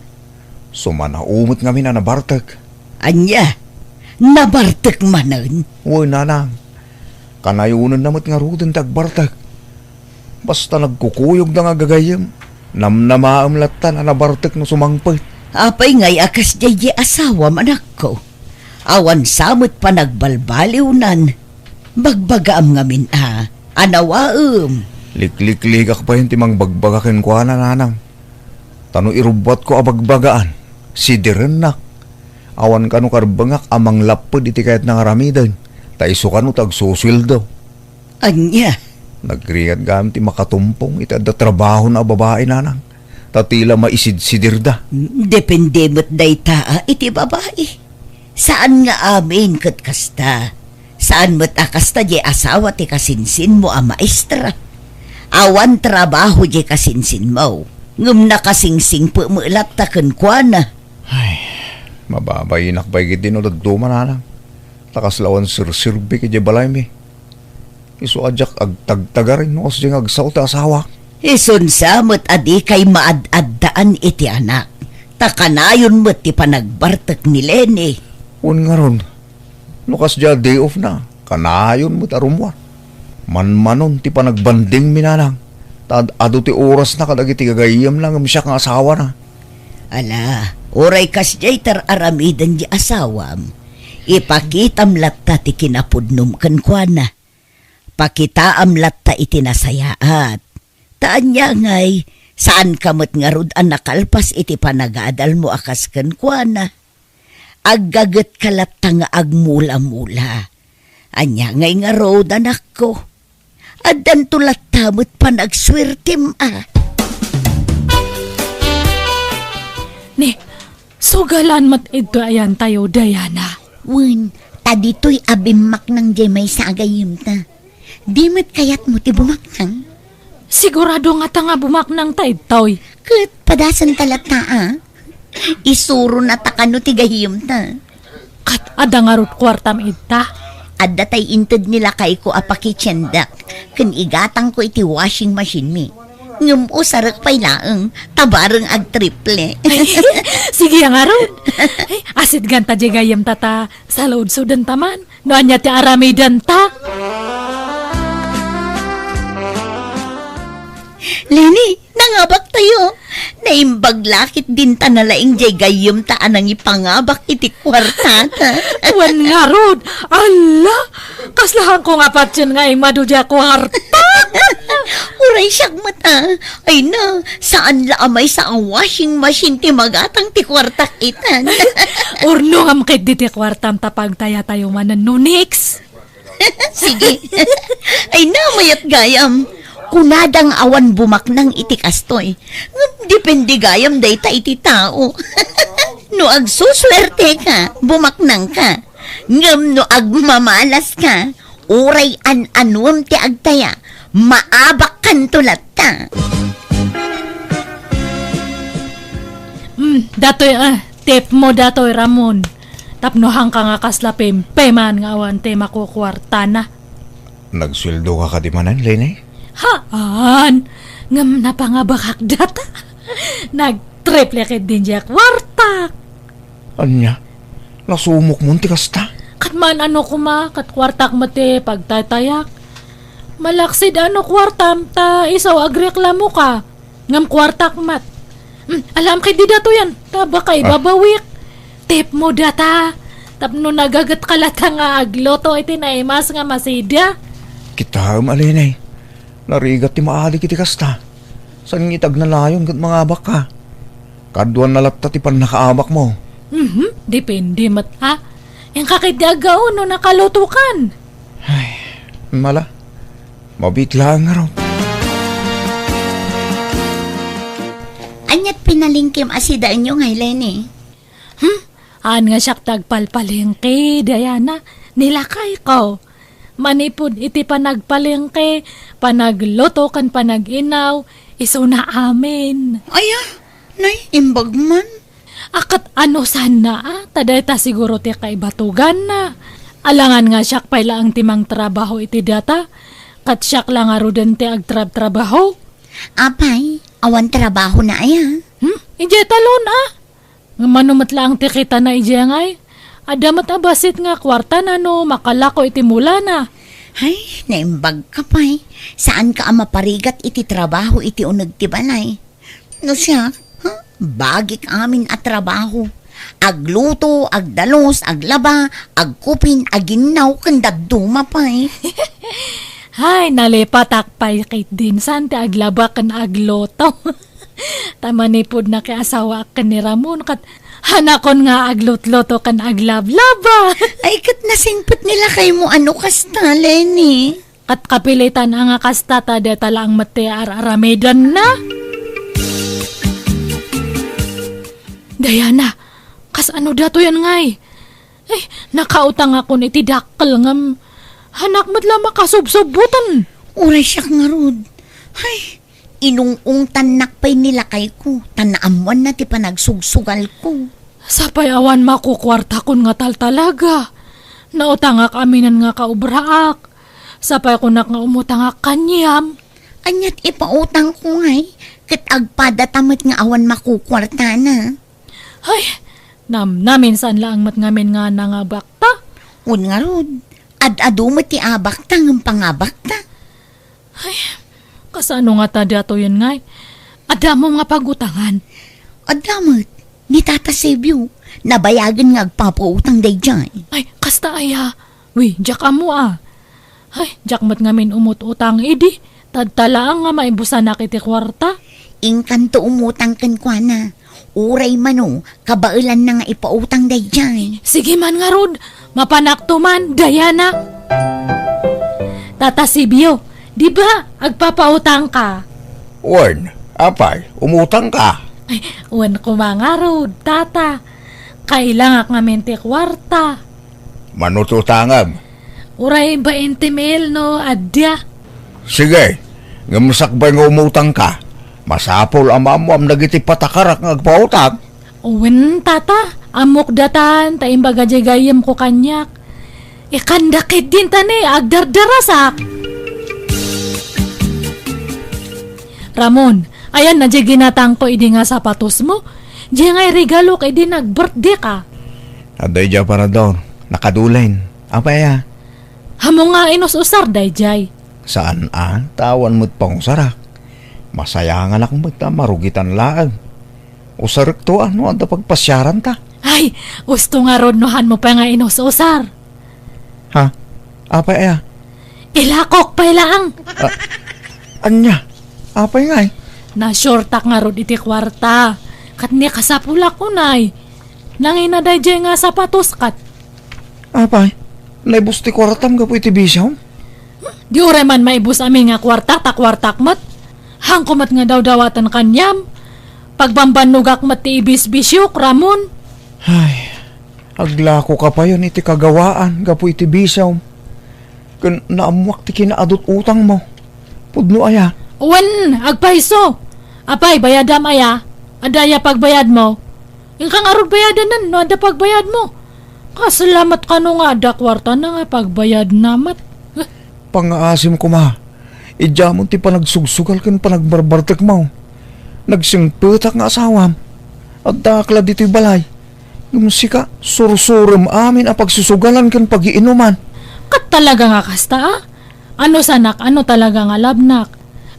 Sumanao met ngamin a nabartek. Ania? Nabartek manen? Wen, nanang. Kanayonenna met ngaruden ti agbartek. Basta nagkukuyogda nga gagayyem, namnamaem lattan a nabartek no sumangpet. Apay ngay a kasdiay diay asawam, anakko? Awan sa met panagbalbaliwnan. Bagbagaam ngamin a, anawaem. Liklikligak pay ti mangbagbaga kenkuana, nanang. Ta no irubbuatko a bagbagaan, sidirennak. Awan kano karbengak a manglapped iti kayatna nga aramiden, ta isu kano ti agsusueldo. Ania? Nagrigat gayam ti makatumpong iti adda trabahona a babai, nanang, ta ti la maisidsidirda. Depende met dayta a iti babai. Saan nga amin ket kasta. Saan met a kasta diay asawa ti kasinsinmo a maestra. Awan trabaho diay kasinsinmo, ngem nakasingsingpet met latta kenkuana. Ay, mababainak pay ketdi no dadduma, nanang. Ta kasla awan serserbik idiay balaymi. Isu a diak agtagtagaring no kasdiay nga agsao ti asawak. Isun sa met a dikay maad-addaan iti anak, ta kanayon met ti panagbartek ni Leni. Wen ngarud, no kasdiay a day off na, kanayon met a rummuar. Manmanon ti panagbandingmi, nanang, ta ad-adu ti orasna kadagiti gagayyemna ngem siak nga asawana. Ala, uray kasdiay ti ar-aramiden ti asawam, ipakitam latta ti kinapudnom kenkuana. Pakitaam latta iti nasayaat. Ta ania ngay, saanka met ngarud a nakalpas iti panagadalmo a kas kenkuana. Aggagetka latta nga agmula-mula. Ania ngay ngarud, anakko? Addanto latta met panagsuertem a. Ni, sugalan met idto ayantayo, Diana. Wen, ta ditoy a bimmaknang diay maysa a gayyemta. Di met kayatmo ti bumaknang? Sigurado ngata nga bumaknangta idtoy. Ket padasenta latta a. Isuronata kano ti gayyemta. Ket adda ngarud kuartam idta? Adda tay inted ni lakayko a pakitchendak, ken igatangko iti washing machine-mi. Ngem usarek pay laeng, ta bareng agtriple. Sige a ngarud. Ay, asidganta diay gayyemta ta saludsodenta man. No ania ti aramidenta? Leni, nangabaktayo. Naimbag la ketdin ta nalaing diay gayyemta a nangipangabak iti kuartata. Wen ngarud, alla, kasla haanko nga patien nga immadu diay kuarta. Uray siak met a. Ay na, saan la a maysa a washing machine ti magatang ti kuartak itan. Urnongam ketdi ti kuartam ta pagtayatayo manen no next. Sige. Ay na, mayat gayam. Kunada nga awan bumaknang iti kastoy. Ngem depende gayam dayta iti tao. No agsusuerteka, bumaknangka. Ngem no agmamalaska, uray an-anuem ti agtaya, maabakkanto latta. Hmm, datoy, ah, tip mo datoy, Ramon. Tapno haanka nga kasla pempeman nga awan ti makukuartana. Nagsueldoka kadi manen, Leni? Haan! Ngem napangabakak data. Nagtriple ketdin diay kuartak. Ania? Nasumokmon ti kasta? Ket maan-ano koma, ket kuartak met ti pagtaytayak. Malaksid a no kuartam ta isu agreklamoka. Ngem kuartak met. Hmm, alaem ketdi datoyen, ta baka Ah. ibabawik. Tip mo data. Tapno nagagetka latta nga agluto iti naimas nga masida. Kitaem a, Leni. Narigat ti maadik iti kasta. Saan nga iti agnanayon ket mangabakka? Kaduana latta ti pannakaabakmo. Mhm, depende met, ha? Inka ketdi aggaw no nakalutokan. Ay, mala. Mabiit laeng ngarud. Aniat pinalengkem a sidaenyo ngay, Leni? Hmm? Haan nga siak ti agpalpalengke, Diana. Ni lakayko. Manipud iti panagpalengke, panagluto ken panag-inaw, isuna amin. Aya, nay, imbag man. A, ket ano sana, a? Ta dayta siguro ti kaibatuganna. Alangan nga siak pay laeng ti mangtrabaho iti data, ket siak la ngaruden ti agtrabtrabaho. Apay, awan trabahona aya? Hmm? Idiay talon, a? Ngem mano met laeng ti kitana idiay ngay? Adda met a bassit nga kuartana no makalako iti mulana. Ay, naimbagka pay. Saanka a maparigat iti trabaho iti uneg ti balay. No siak, ha? Bagik amin a trabaho. Agluto, agdalus, aglaba, agkupin, aginnaw, ken dadduma pay. Hay, nalipatak pay ketdin, saan ti aglaba ken agluto. Ta manipud nakiasawaak ken ni Ramon, ket hanakon nga aglutluto ken aglablaba. Ay, ket nasingpet ni lakaymo a no kasta, Leni. Ket kapilitan a nga kasta ta deta laeng met ti ar-aramidenna. Diana, kasano datoyen ngay? Ay, nakautangakon iti dakkel ngem hanak met la makasubsubboten. Uray siak ngarud. Ay, inung-ungtannak pay ni lakayko, ta naammoanna ti panagsugsugalko. Sapay awan makukuartakon nga taltalaga. Nautangak aminen nga kaobraak. Sapay kunak nga umutangak kaniam. Aniat ipautangko ngay, ket agpadata met nga awan makukuartana. Ay, namnamin saan laeng met ngamin nga nangabakta. Wen ngarud, ad-adu met ti abakta ngem pangabakta. Ay, kasano ngata datoyen ngay? Adda mo nga pagutangan? Adda met, ni Tata Sebio, nabayagen nga agpapautang daydiay. Ay, kasta aya? Wi, diak ammo a. Ay, diak met ngamin umut-utang idi. Tadta laeng nga maibusanak iti kuarta. Inkanto umutang kenkuana. Uray mano, kabaelanna nga ipautang daydiay. Sige man ngarud, mapanakto man, Diana. Tata Sibio, di ba agpapautangka? Wen, apay, umutangka? Ay, wen koma ngarud, Tata. Kailangak ngamin ti kuarta. Mano ti utangem? Uray bainte mil no adda. Sige, ngem sakbay nga umutangka, masapul a maammuam dagiti patakarak nga agpautang. Wen, Tata, ammok datan, ta imbaga diay gayyemko kaniak. Ikanda ketdin ta ni agdardarasak. Ramon, ayanna diay ginatangko idi nga sapatosmo? Diay nga iregalok idi nag-birthday ka. Adda idiay aparador. Nakadulen. Apay a? Ammom nga inus-usar daydiay. Saan a, ta awan met pangusarak. Masayanganak met ta marugitan laeng. Usarekto a no adda pagpasiaranta. Ay, usto ngarud no hanmo pay nga inus-usar. Ha? Apay aya? Ilakok pay laeng. Ah, ania? Apay ngay? Na-shortak ngarud iti kuarta. Ket ni kasapulak unay. Nangina daydiay nga sapatos ket. Apay, naibus ti kuartam gapu iti bisiom? Di uray man maibus amin nga kuartak ta kuartak met. Hanko met nga dawdawaten kaniam. Pagbambannogak met ti ibisbisiok, Ramon. Ay, aglakoka payen iti kagawaan gapu iti bisiom. Ken naammoak ti kinaadut utangmo. Pudno aya? Wen, agpayso. Apay, bayadam aya? Adda aya pagbayadmo? Inka ngarud bayadanen no adda pagbayadmo. Kasla met kano nga adda kuartana nga pagbayadna met. Pangngaasim koma, idiamon ti panagsugsugal ken panagbarbartekmo. Nagsingpetak nga asawam. Addaak la ditoy balay. Ngem sika, sursurem amin a pagsusugalan ken pagiinuman. Ket talaga nga kasta, a? Ano sanak, ano talaga nga labnak?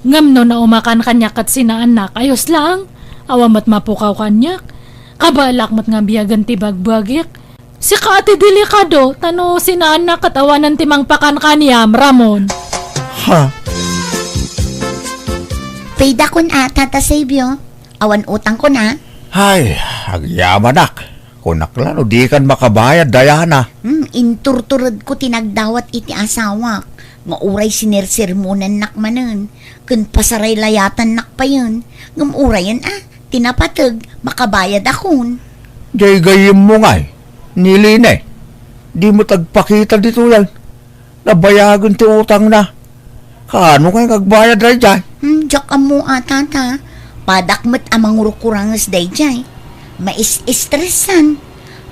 Ngem no naumakan kaniak ket sinaannak, ayos laeng. Awan met mapukaw kaniak. Kabaelak met nga biagen ti bagbagik. Sika a ti delikado, ta no sinaannak ket awanen ti mangpakan kaniam, Ramon. Ha? Paydakon a, Tata Sabio. Awan utangkon a. Hay, agyamanak. Kunak la no dikan makabayad, Diana. Hmm, inturturedko ti nagdawat iti asawak, nga uray sinersermonannak manen, ken pasaraylayatannak payen, ngem urayen a, ti napateg, makabayadakon. Diay gayyemmo ngay, ni Lene, di met agpakita ditoyen. Nabayagen ti utangna. Kaano ngay nga agbayad daydiay? Hmm, diak ammo a, Tata. Padak met a mangurukuranges daydiay. Mais-estresan.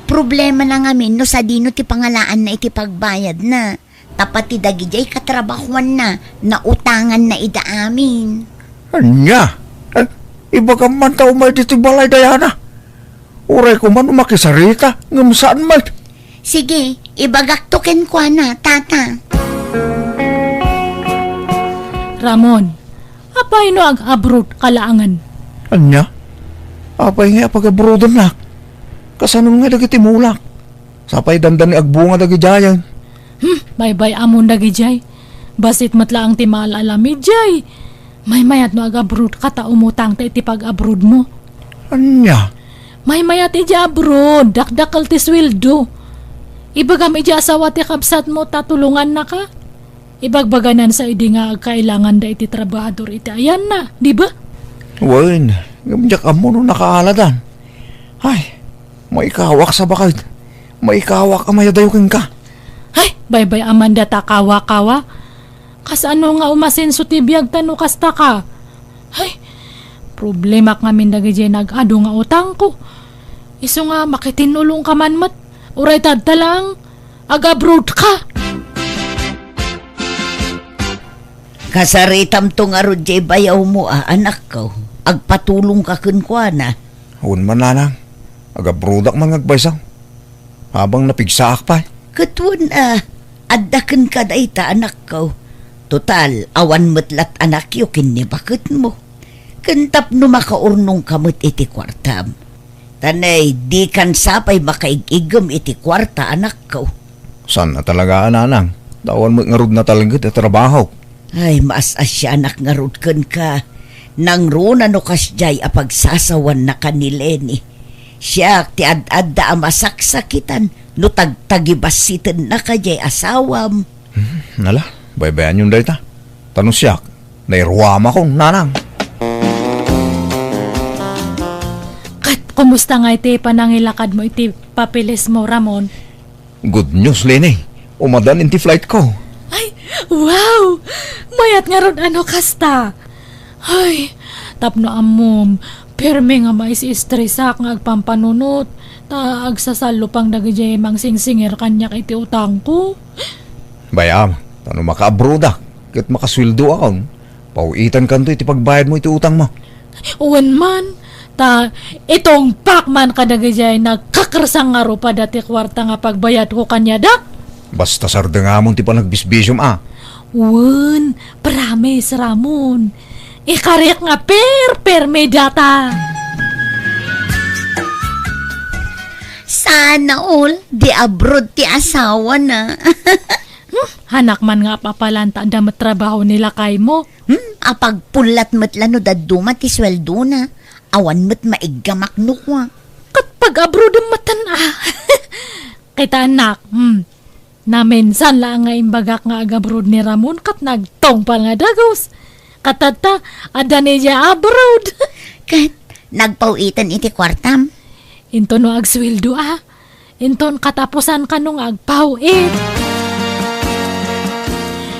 Problemana ngamin no sadino ti pangalaanna iti pagbayadna. Ta pati dagidiay katrabahuanna, nautanganna ida amin. Ania? Eh, ibagam man ta umay ditoy balay, Diana. Uray koma no makisarita, ngem saan met. Sige, ibagakto kenkuana, Tata. Ramon, apay no ag-abroad ka laengen? Ania? Apay nga apagabroadennak? Kasano nga dagiti mulak? Sapay dandani agbunga dagidiayen. Hmm, baybay-amon dagidiay. Bassit met laeng ti maal-alamiddiay. Maymayat no agabroad ka ta umutang ta iti pag-abroad mo. Ania? Maymayat idiay abroad, dakdakkel ti sueldo. Ibagam idiay asawa ti kabsat mo ta tulongannaka. Ibagbaganan sa idi nga agkailanganda iti trabahador iti ayanna, di ba? Wen, ngem diak ammo no nakaaladan. Ay, maikawak sa baket. Maikawak a mayadayo kenka. Ay, baybay-amanda ta kawa-kawa. Kasano nga umasenso ti biag ta no kasta ka? Ay, problemak ngamin dagidiay nag-adu nga utangko. Isu nga makitin-ulongka man met. Uray ta adda laeng, agabroad ka. Kasaritamto ngarud diay bayawmo a, anakko. Agpatulongka kenkuana. Wen man, nanang. Agabroadak man nga agbaysa. Habang napigsaak pay. Ket wen a, adda kenka dayta, anakko. Total, awan met lat anakyo ken ni baketmo. Ken tapno makaurnongka met iti kuartam. Ta nay, dikan sapay makaig-iggem iti kuarta, anakko. Saan a talaga, nanang? Ta awan met ngarud natalged a trabahok. Ay, maas-asianak ngarud kenka. Nangruna no kasdiay a pagsasawanaka ni Leni. Siak ti ad-adda a masaksakitan no tagtagibassitennaka diay asawam. Hmm, ala, baybayanyon dayta. Ta no siak, nairuamakon, nanang. Ket kumusta nga iti panangilakadmo iti papeles mo, Ramon? Good news, Leni. Umadan iti flight ko. Ay, wow! Mayat ngarud a no kasta. Ay, tapno ammom, permi nga mais-estresak nga agpampanunot, ta agsasallupang dagidiay mangsingsingir kaniak iti utangko. Bay-am, ta no makaabroadak, ket makasueldoakon, paw-itankanto iti pagbayadmo iti utangmo. Wen man, ta itungpak man kadagidiay nagkakersang nga rupada ti kuarta nga pagbayadko kaniada. Basta sardengamon ti panagbisbisiom a. Wen, promise, Ramon. Ikariak nga perpermi data. Sana all, di abroad ti asawana. Hmm, hanak man nga apapalanta da met trabaho ni lakaymo. Hmm, apagpullat met la no dadduma ti sueldona. Awan met maiggamak no kua. Ket pag-abroad metten a. Kita, anak, hmm. Naminsan la nga imbagak nga agabroad ni Ramon ket nagtungpal nga dagus. Ket tatta, adda ni dia abroad. Ket nagpaw-iten iti kuartam? Into no agsueldo a. Inton katapusan kano nga agpaw-it.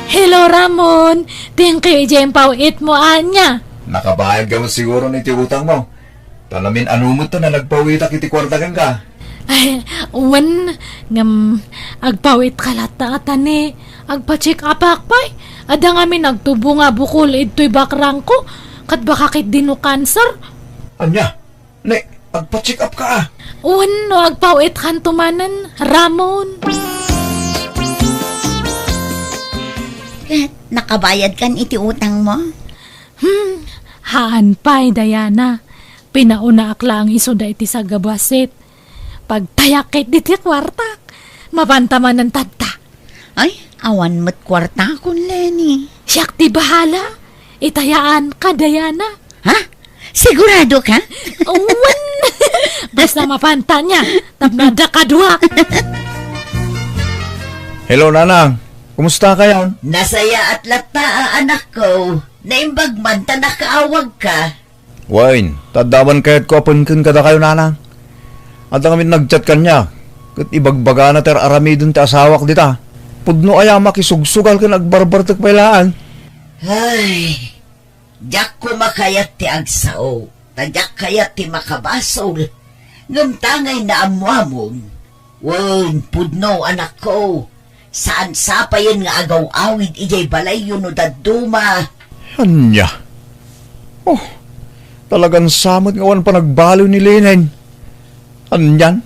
Hello, Ramon. Thank you, idiay impaw-it mo, ania. Nakabayad ka mo siguro iti utang mo. Ta namin-ano met ta nga nagpaw-itak iti kuarta kenka. Ay, wen, ngem, agpaw-it ka latta, atani. Agpa-check up-ak pay. Adda ngamin nagtubo nga bukol idtoy bakrangko. Ket baka ket dino cancer. Ania? Ne, agpa-check up ka a. Wen, no agpaw-it kanto manen, Ramon. Eh, nakabayad kan iti utang mo? Hmm, haan pay, Diana. Pinaunaak laeng isuda iti sagabassit. Pagtayak ket diti kuartak. Mapanta manen tatta. Ay, awan met kuartakon, Leni. Siak ti bahala. Itayaan ka, Diana. Ha? Sigurado ka? Awan. Basta mapanta niya. Tapno adda kaduak. Hello, Nanang. Kumusta kayan? Nasayaat latta a anakko. Naimbag man ta nakaawag ka. Wen, ta adda man kayatko a penken kadakayo, Nanang. Adda ngamin nag-chat kaniak, ket ibagbagana ti ar-aramiden ti asawak dita. Pudno aya makisugsugal ken agbarbartek pay laeng. Ay, diak koma kayat ti agsao, ta diak kayat ti makabasol. Ngem tangay naammoamon. Wen, pudno, anakko. Saan sapayen nga agaw-awid idiay balayyo no dadduma. Ania? Oh, talagan sa met nga awan panagbaliw ni Leni. Anian?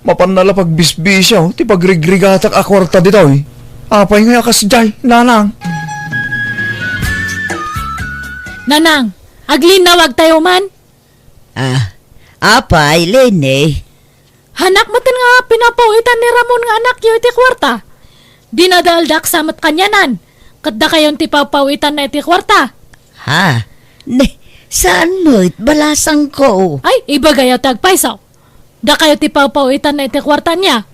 Mapanna la pagbisbisio ti pagrigrigatak a kuarta ditoy. Apay nga a kasdiay, Nanang? Nanang, aglinnawagtayo man? Ah, Apay, Leni? Hanak metten nga pinapaw-itan ni Ramon nga anakyo iti kuarta. Dinadaaldak sa met kanianan, ket dakayon ti papaw-itanna iti kuarta. Ha? Ne, saan met, balasangko? Ay, ibagayo ti agpayso. Dakayo ti papaw-itanna iti kuarta niya.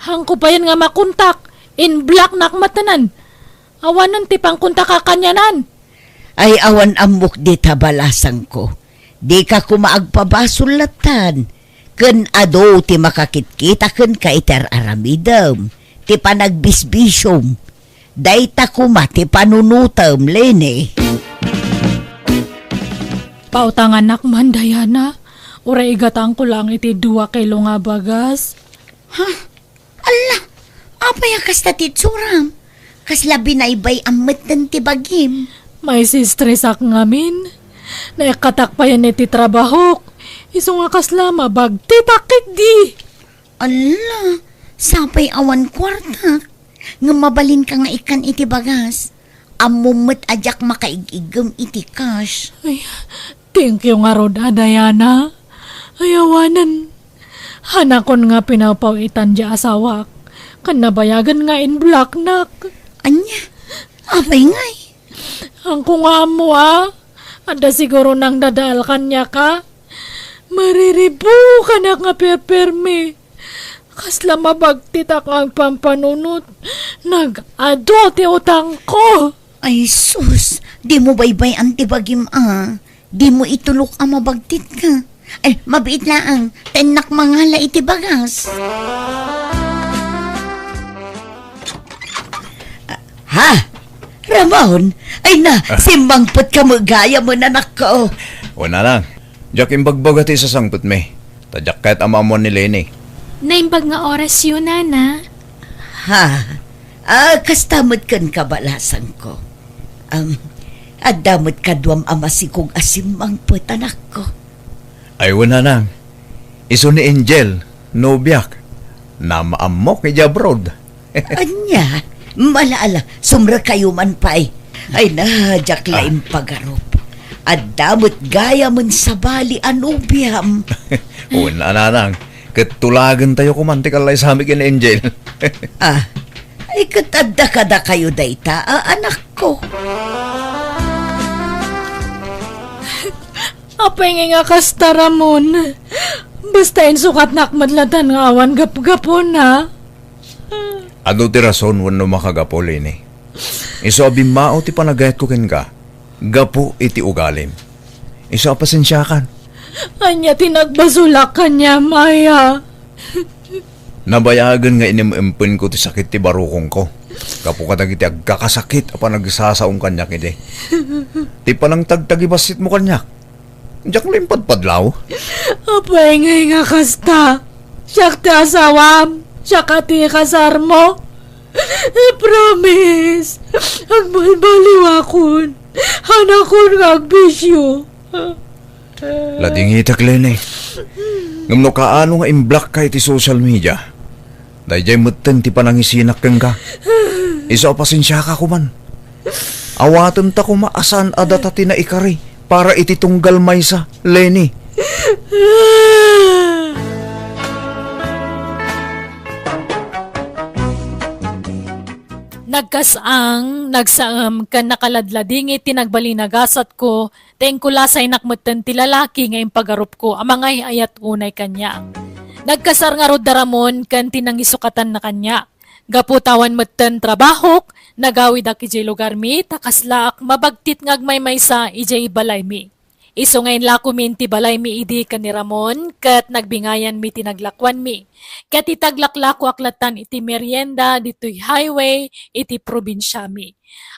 Hanko payen nga makontak, in-blocknak metten. Awanen ti pangkontaka kanianan. Ay, awan ammok dita, balasangko. Dika koma agpabasol lattan. Ken adu ti makakitkita kenka iti ar-aramidem, ti panagbisbisiom. Dayta koma ti panunotem, Leni. Pautangannak man, Diana. Uray igatangko laeng iti dua kilo nga bagas. Ha? Alla, apay a kasta ti itsuram? Kasla binaybay-am metten ti bagim. Maisistresak ngamin. Naikkatak payen iti trabahok. Isu nga kasla mabagtitak ketdi. Alla, sapay awan kuartak. Ngem mabalinka nga ikkan iti bagas. Ammom met a diak makaig-iggem iti cash. Ay, thank you ngarud a, Diana. Ay, awanen. Hanakon nga pinapaw-itan diay asawak, ken nabayagen nga in-blocknak. Ania? Apay ngay? Hanko nga ammo a. Adda siguro nangdadaal kaniaka. Mariribukanak nga perpermi. Kasla mabagtitak nga agpampanunot. Nag-adu ti utangko. Ay sus, dimo baybay-an ti bagim a. Dimo itulok a mabagtitka. Ay, mabiit laeng, ta innak mangala iti bagas. Ha? Ramon? Ay na, Ah. simmangpetka met gayam, anakko. Wen, nanang, diak imbagbaga ti isasangpetmi. Ta diak kayat a maammuan ni Leni. Naimbag nga orasyo, nana. Ha? Ah, kasta met kenka, balasangko. Am, adda met kaduam a masikog a simmangpet, anakko. Ay, wen, nanang. Isu ni Angel, nobiak. Namaammok idiay abroad. Ania? Ala, ala, sumrekayo man pay. Ay na, diak la Ah. impagarup. Adda met gayamen sabali a nobiam. Wen, nanang. Ket tulagentayo koman ti kallaysami ken Angel. Ah, ay, ket adda kadakayo dayta a anakko. Apay ngay nga kasta, Ramon? Basta insukatnak met latta nga awan gapgapuna. Adu ti rason wenno makagapu, Leni. Isu a bimmao ti panagayatko kenka, gapu iti ugalim. Isu a pasensiakan. Ania ti nagbasolak kaniam, aya? Nabayagen nga inim-impenko ti sakit ti barukongko gapu kadagiti agkakasakit a panagsasaom kaniak idi. Ti panangtagtagibasitmo kaniak, diak la impadpadlaw. Apay ngay nga kasta? Siak ti asawam, siak a ti kasarmo. I promise, agbalbaliwakon. Hanakon nga agbisio. Ladingitek, Leni. Ngem no kaano nga imblockka iti social media, daydiay metten ti panangisinak kenka. Isu a pasensiaka koman. Awatenta koma a saan a data ti naikari para iti tunggal maysa, Leni. Nagkas-ang, nagsaem, ken nakaladladingit ti nagbalin a gasatko, ta inkulasaynak metten ti lalaki nga impagarupko a mangay-ayat unay kaniak. Nagkasar ngarud da Ramon ken ti nangisukatanna kaniak. Gapu ta awan metten trabahok, nagawidak idiay lugarmi ta kaslaak mabagtit nga agmaymaysa idiay balaymi. Isu nga inlakomi iti balaymi idi ken ni Ramon, ket nagbingayanmi ti naglakuanmi. Ket iti aglaklakoak lattan iti merienda ditoy highway iti probinsiami.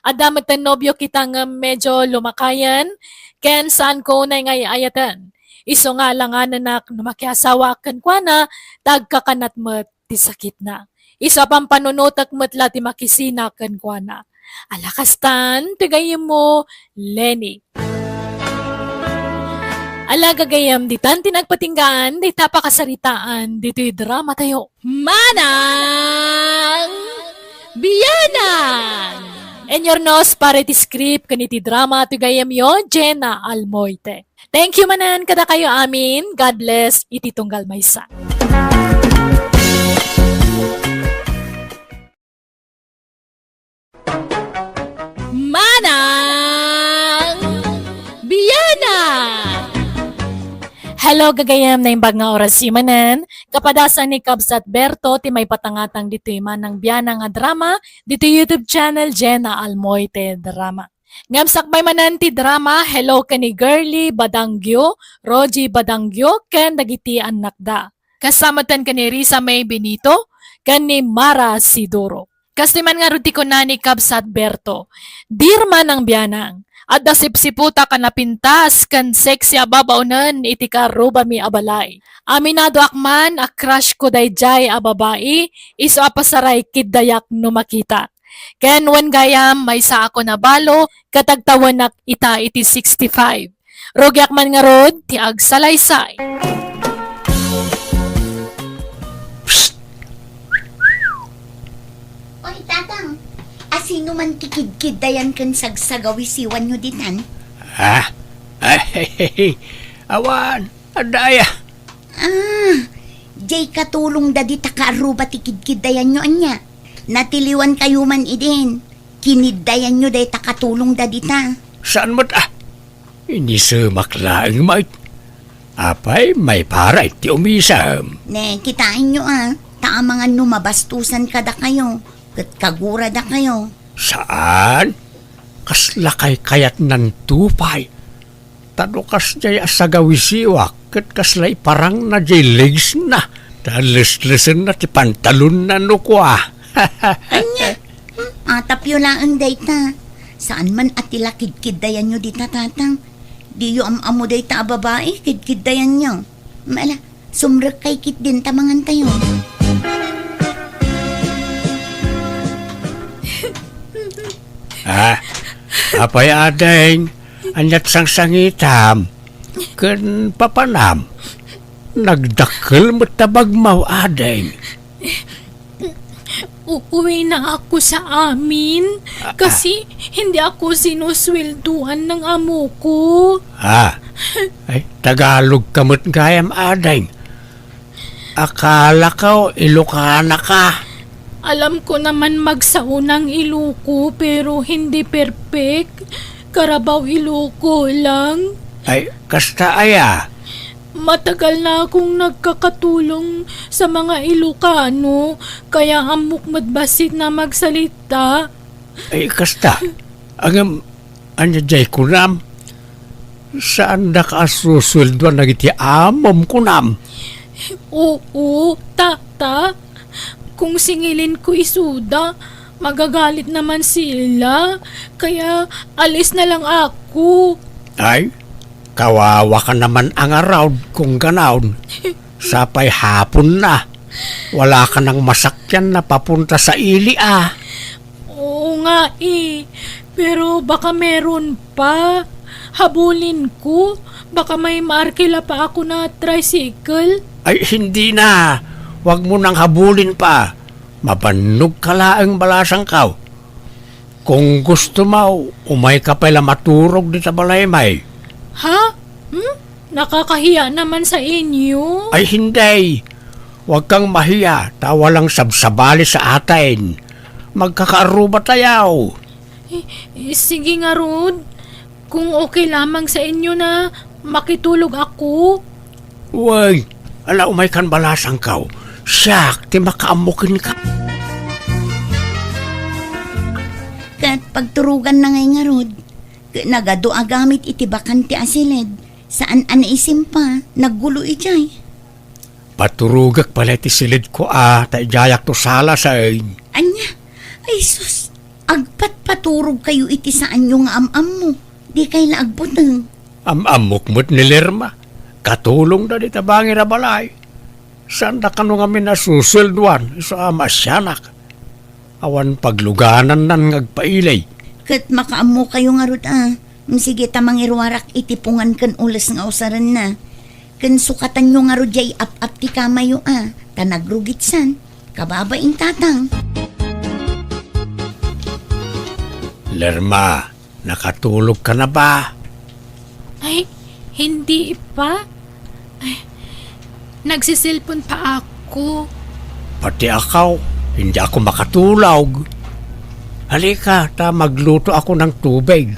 Adda metten nobio kita ngem medio lumakayen, ken saanko unay nga ay-ayaten. Isu nga alanganenak no makiasawaak kenkuana, ta agkakanat met ti sakitna. Isu a pampanunotek met la ti makisina kenkuana. Ala kastan, ti gayyemmo, Leni. Ala gagayyem, ditan ti nagpatinggaan, dayta pakasaritaan, ditoy dramatayo. Manang Bianang! Inurnos para iti script ken iti drama ti gayyemyo, Jenna Almoite. Thank you manen kadakayo amin. God bless iti tunggal maysa. Manang Biana! Hello, gagayem, naimbag nga oras manen. Kapadasan ni Kabsat Berto ti maipatangatang ditoy Manang Biana nga drama, ditoy YouTube channel, Jenna Almoite Drama. Ngem sakbay manen ti drama, hello ken ni Girly Badangio, Rogie Badangio, ken dagiti annakda. Kasta met ken ni Risa May Benito, ken ni Mara Sidoro. Kastoy man ngarud ti kuna ni Kabsat Berto, Dear Manang Bianang, adda sipsiputak a napintas ken sexy a babaonen iti kaarrubami a balay. Aminadoak man a crush ko daydiay a babai, isu a pasaray kiddayak no makitak. Ken wen gayam, maysa a kuna balo, ket agtawenak ita iti sixty-five. Rugiak man ngarud ti agsalaysay. Psst! Oy, Tatang, asino man ti kidkiddayan ken sagsagawisiwanyo ditan? Ah? Ay, awan, adda aya. Ah, jay katulongda dita kaarruba ti kidkiddayanyo, ania? Natiliwankayo man idin. Kiniddayanyo dayta katulongda dita. Saan met, ah? Inisemak laeng met. Apay, maiparay ti umisem. Ne, kitaenyo, ah. Ta amangan no mabastusan kadakayo, ket kaguradakayo. Saan? Kasla kaykayatnan to pay. Ta no kasdiay a sagawisiwak, ket kasla iparangna jay legs na. Ta leslesenna ti pantalonna no kua. Ania? Hmm, atapyo laeng dayta. Saan man a ti la kidkiddayanyo dita, Tatang? Diyo am-ammo dayta a babai, kidkiddayanyo. Mala, sumrekkay ketdin ta mangantayo. Ah, apay, ading, aniat sangsangitam ken papanam? Nagdakkel met ta bagmaw, ading. Uuwina ako sa amin kasi hindi ako sinusweldoan ng amo ko. Ah, ay, Tagalog ka met gayam, ading. Akala ko, Ilokana ka. Alam ko naman magsao ng Iloco, pero hindi perfect. Carabao Ilocos lang. Ay, kasta aya. Matagal na akong nagkakatulong sa mga Ilocano, kaya ammok met bassit na magsalita. Ay, kasta. Ngem, ania jay kunam? Saandaka a susweldoan dagiti amom kunam? Oo, Tata. Kung singilin ko isuda, magagalit naman sila. Kaya alis na lang ako. Ay, kawawa ka naman a ngarud kung ganon. Sapay hapon na. Wala ka nang masakyan na papunta sa ili, ah. Oo nga eh. Pero baka meron pa. Habulin ko. Baka may maarkila pa ako na tricycle. Ay, hindi na. Huwag mo nang habulin pa. Mabannog ka laeng, balasangko. Kung gusto mo, umay ka pay la maturog dita balay, may. Ha? Hmm? Nakakahiya naman sa inyo. Ay, hindi. Huwag kang mahiya, ta walang sabsabali sa atin. Magkakaarruba tayo. Eh, eh, sige ngarud. Kung okay lamang sa inyo na makitulog ako. Uy, ala, umay kan, balasangko. Siak ti makaammo kenka. Ket pagturoganna ngay ngarud, ket nagadu a gamit iti bakante a siled, saan a naisimpa, naggulo idiay. Paturogak pay la iti siledko a, ta idiayak to sala, saan. Ania? Ay sus, agpatpaturogkayo iti saanyo nga am-ammo. Dikay la agbuteng. Am-ammok met ni Lerma. Katulongda dita bangir a balay. Saanda kano ngamin a susweldoan, isu a maasianak. Awan pagluganannan nga agpailay. Ket makaammokayo ngarud a. Sige ta mangiruarak iti pungan ken ules nga usarenna. Ken sukatanyo ngarud diay ap-ap ti kamayo a, ta nagrugitsan. Kababain, Tatang. Lerma, nakatulog ka na ba? Ay, Hindi pa? Ay, nagsiselpon pa ako. Pati ako, hindi ako makatulog. Halika, ta magluto ako ng tubig.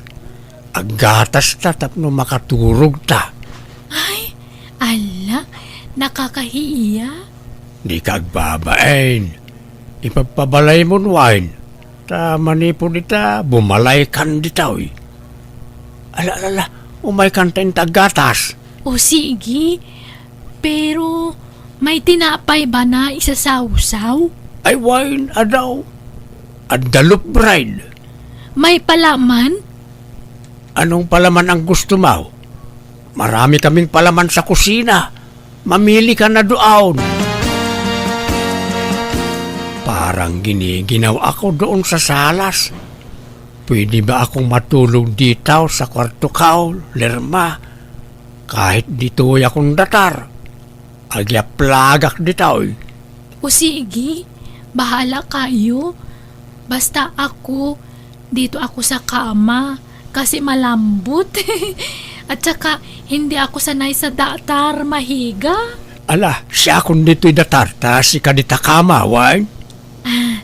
Aggatas ta tapno makaturog ta. Ay, ala, nakakahiya. Di ka agbabain. Ipagpabalay mo, Wine. Ta manipud ita, bumalaykan ditoy. Ala, ala, ala, umaykan ta inta aggatas. O sige, pero may tinapay ba na isasawsaw? Ay, Wine, adaw. Adda loaf bread. May palaman? Anong palaman ang gusto mo? Marami kaming palaman sa kusina. Mamili ka na doon. Parang giniginaw ako doon sa salas. Pwede ba akong matulog dito sa kwarto ko, Lerma? Kahit ditoy akong datar, agyaplagak ditoy. O sige, bahala kayo. Basta ako, dito ako sa kama, kasi malambot. At saka, hindi ako sanay sa datar, mahiga. Ala, siakon ditoy datar, ta sika dita kama, Wine? Ah,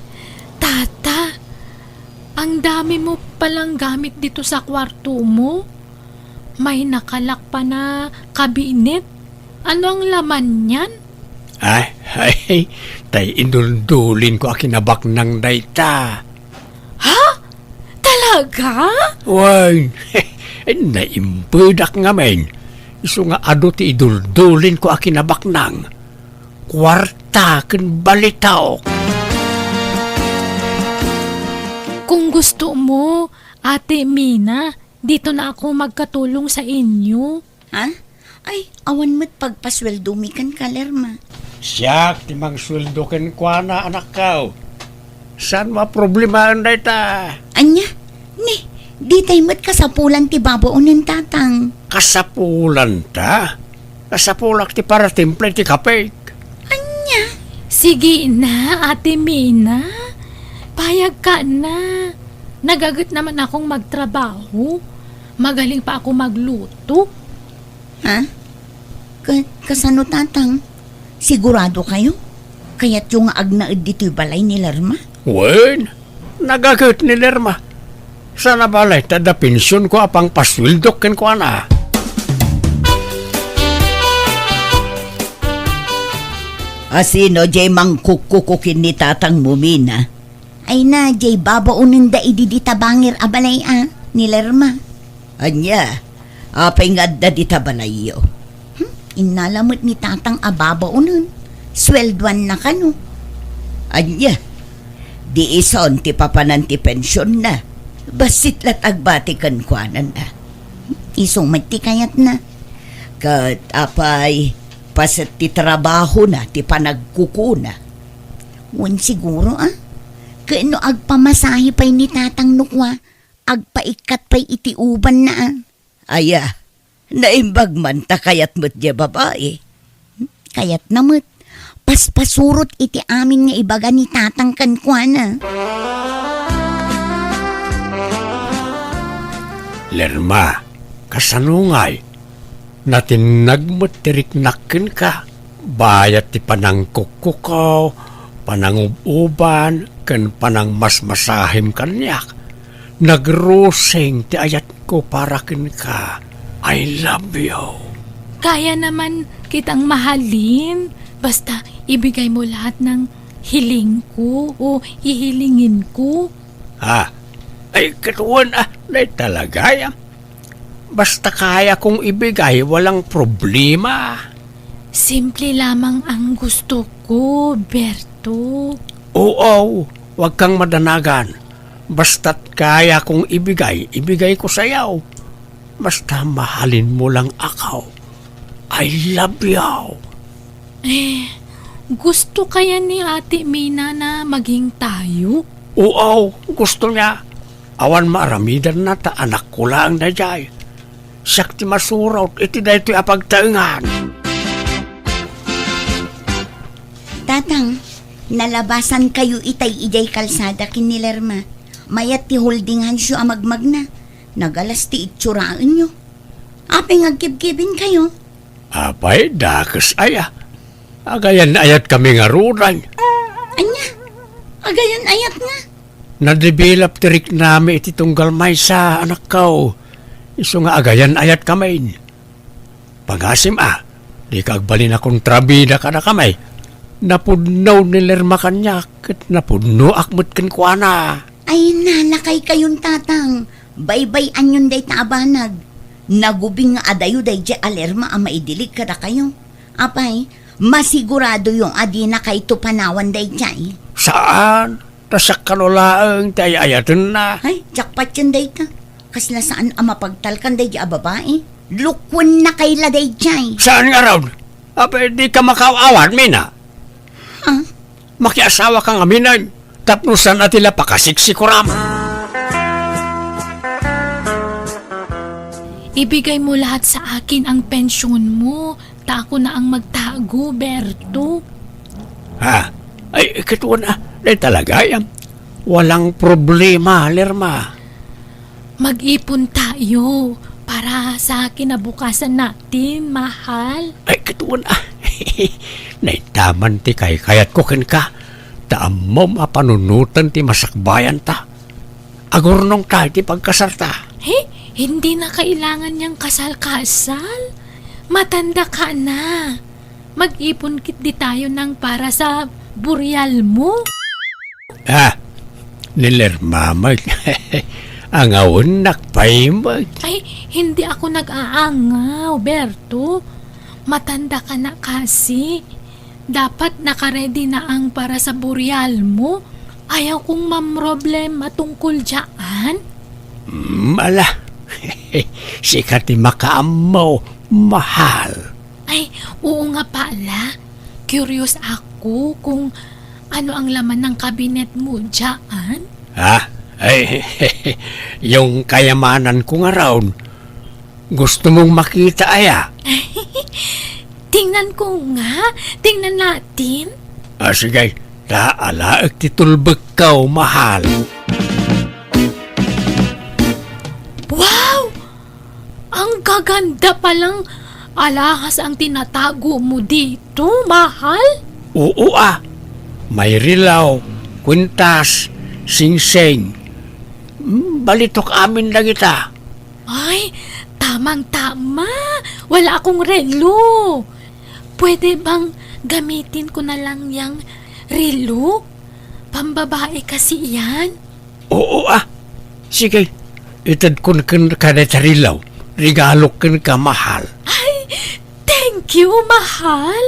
tata, ang dami mo palang gamit dito sa kwarto mo. May nakalak pa na kabinet. Ano ang laman niyan? Ay, ay, tay iduldulin ko a kinabaknang dayta. Ha? Talaga? Wen, naimpedak ngamin. Isu nga adu ti iduldulin ko a kinabaknang. Kuarta ken balitaok. Kung gusto mo, Ate Mina, dito na ako magkatulong sa inyo. Ha? Ay, awan met pagpasueldomi kenka, Lerma. Siak ti mangsueldo kenkuana, anakko. Saan mo a problemaen dayta? Ania? Ni, ditay met kasapulan ti babaonen, Tatang. Kasapulan ta? Kasapulak ti paratimpla iti kapek. Ania? Sige na, Ate Mina. Payag ka na. Nagaget naman akong magtrabaho. Magaling pa ako magluto. Ha? Ka-, kasano, Tatang? Sigurado kayo? Kayatyo nga agnaed ditoy balay ni Lerma? Wen, nagaget ni Lerma. Sana balay ta adda pension ko a pangpasueldok kenkuana. Asino jay mangkukkuko ken ni tatang mo, Mina? Ay na, jay babaonenda idi dita bangir a balay a, ni Lerma. Ania, apay nga adda dita balayyo? Hmm, innala met ni tatang a babaonen. Sueldoanna kano. Ania, di ison ti papanan ti pensionna? Bassit la't agbati kenkuana. Isu met ti kayatna. Ket apay, paset ti trabahona ti panagkukuna? Wen siguro, a? Ket no agpamasahe pay ni tatang no kua, agpaikkat pay iti ubanna, a? Aya, naimbag man ta kayat met diay babai. Kayatna met, paspasurot iti amin nga ibaga ni tatang kenkuana. Lerma, kasano ngay? Natinnag met ti riknak kenka. Bayat ti panangkukkuko, panangub-uban, ken panangmasmasahim kaniak. Nagrusing ti ayatko para kenka. I love you. Kaya naman kitang mahalin. Basta ibigay mo lahat ng hiling ko o hihilingin ko. Ha? Ay, katuan, a, nay talaga, a. Basta kaya kong ibigay, walang problema. Simple lamang ang gusto ko, Berto. Oo, wag kang madanagan. Basta't kaya kong ibigay, ibigay ko sa'yo. Basta mahalin mo lang ako. I love you. Eh, gusto kaya ni Ate Mina na maging tayo? Oo, gusto niya. Awan maaramidanna ta anakko laeng daydiay. Siak ti masurot iti daytoy a pagtaengan. Tatang, nalabasankayo itay idiay kalsada ken ni Lerma. Mayat ti holding handsyo a magmagna. Nagalas ti itsuraenyo. Apay nga agkibkibinkayo? Apay, dakes aya. Agayan-ayatkami ngaruden. Ania? Agayan-ayat nga? Nadevelop ti riknami iti tunggal maysa, anakko. Isu nga agayan-ayatkami. Pangasim a, dika agbalin a kontrabida kadakami. Napudno ni Lerma kaniak, ket napudnoak met kenkuana. Ay, nanakaykayon, Tatang. Baybay-anyon dayta a banag. Nagubing nga adayo daydiay a Lerma a maidilig kadakayo. Apay, masiguradoyo a dinakayto panawan daydiay. Saan? Ta siak kano laeng ti ay-ayatenna. Ay, jackpot yun dayta. Kasla saan a mapagtalkan daydiay a babai. Lukuennakay la daydiay. Saan ngarud? Apay, dika makaaw-awat, Mina. Ha? Makiasawaka ngaminen, tapno saan a ti la pakasiksikuram. Ibigay mo lahat sa akin ang pensyonmu, ta ako na ang magtago, Berto. Ha? Ay, katuan a, dayta la gayam. Walang problema, Lerma. Mag-ipon tayo para sa kinabukasan natin, mahal. Ay, katuan a. Naitaman ti kaykayatko kenka. Ta ammom a panunoten ti masakbayanta. Agurnongta iti pagkasalta. He? Hindi na kailangan niyang kasal-kasal. Matanda ka na. Mag-ipon ketdi tayo nang para sa burial mo. Ah, ni Lerma met. Angawennak pay met. Ay, hindi ako nag-aangaw, Berto. Matanda ka na kasi. Dapat nakaredy na ang para sa burial mo. Ayaw kong mamroblema tungkol dyan. Hmm, ala. Sika ti makaammo, mahal. Ay, oo nga pala. Curious ako kung ano ang laman ng kabinet mo dyan. Ha? Ay, yung kayamanan ko nga raon. Gusto mong makita, aya? Tingnan ko nga. Tingnan natin. Ah, sige. Ta alaek ti tulbekko, mahal. Wow! Ang gaganda palang alahas ang tinatago mo dito, mahal. Oo, ah. May rilaw, kwintas, singsing. Hmm, balitok amin dagita. Ay, tamang-tama. Wala akong relo. Pwede bang gamitin ko na lang yang relo? Pambabae kasi yan. Oo, ah. Sige, itedkon kenka dayta rilaw. Regalok kenka, mahal. Ay, thank you, mahal.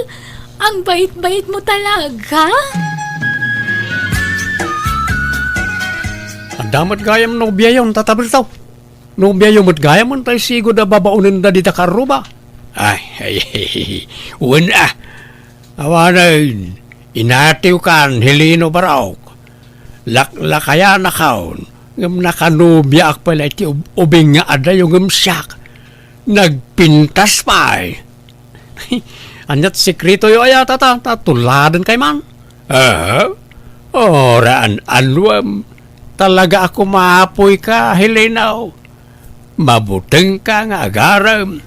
Ang bait-bait mo talaga. Adda met gayam nobiayon, Tata Berto. Nobiayo met gayam, tay sigud a babaonenda dita karruba. Ay, ay, ay, ay. Wen, ah. Awanen, inatiwkan, Heleno Barok. Laklakayanakon, ngem nakanubiaak pay la iti ub-, ubing nga adayo ngem siak. Nagpintas pay. Aniat sekretoyo aya, Tata? Ta tuladen kay man. Aha. Oraan anwem. Talaga a kumapoyka, Heleno. Mabutengka nga agarem.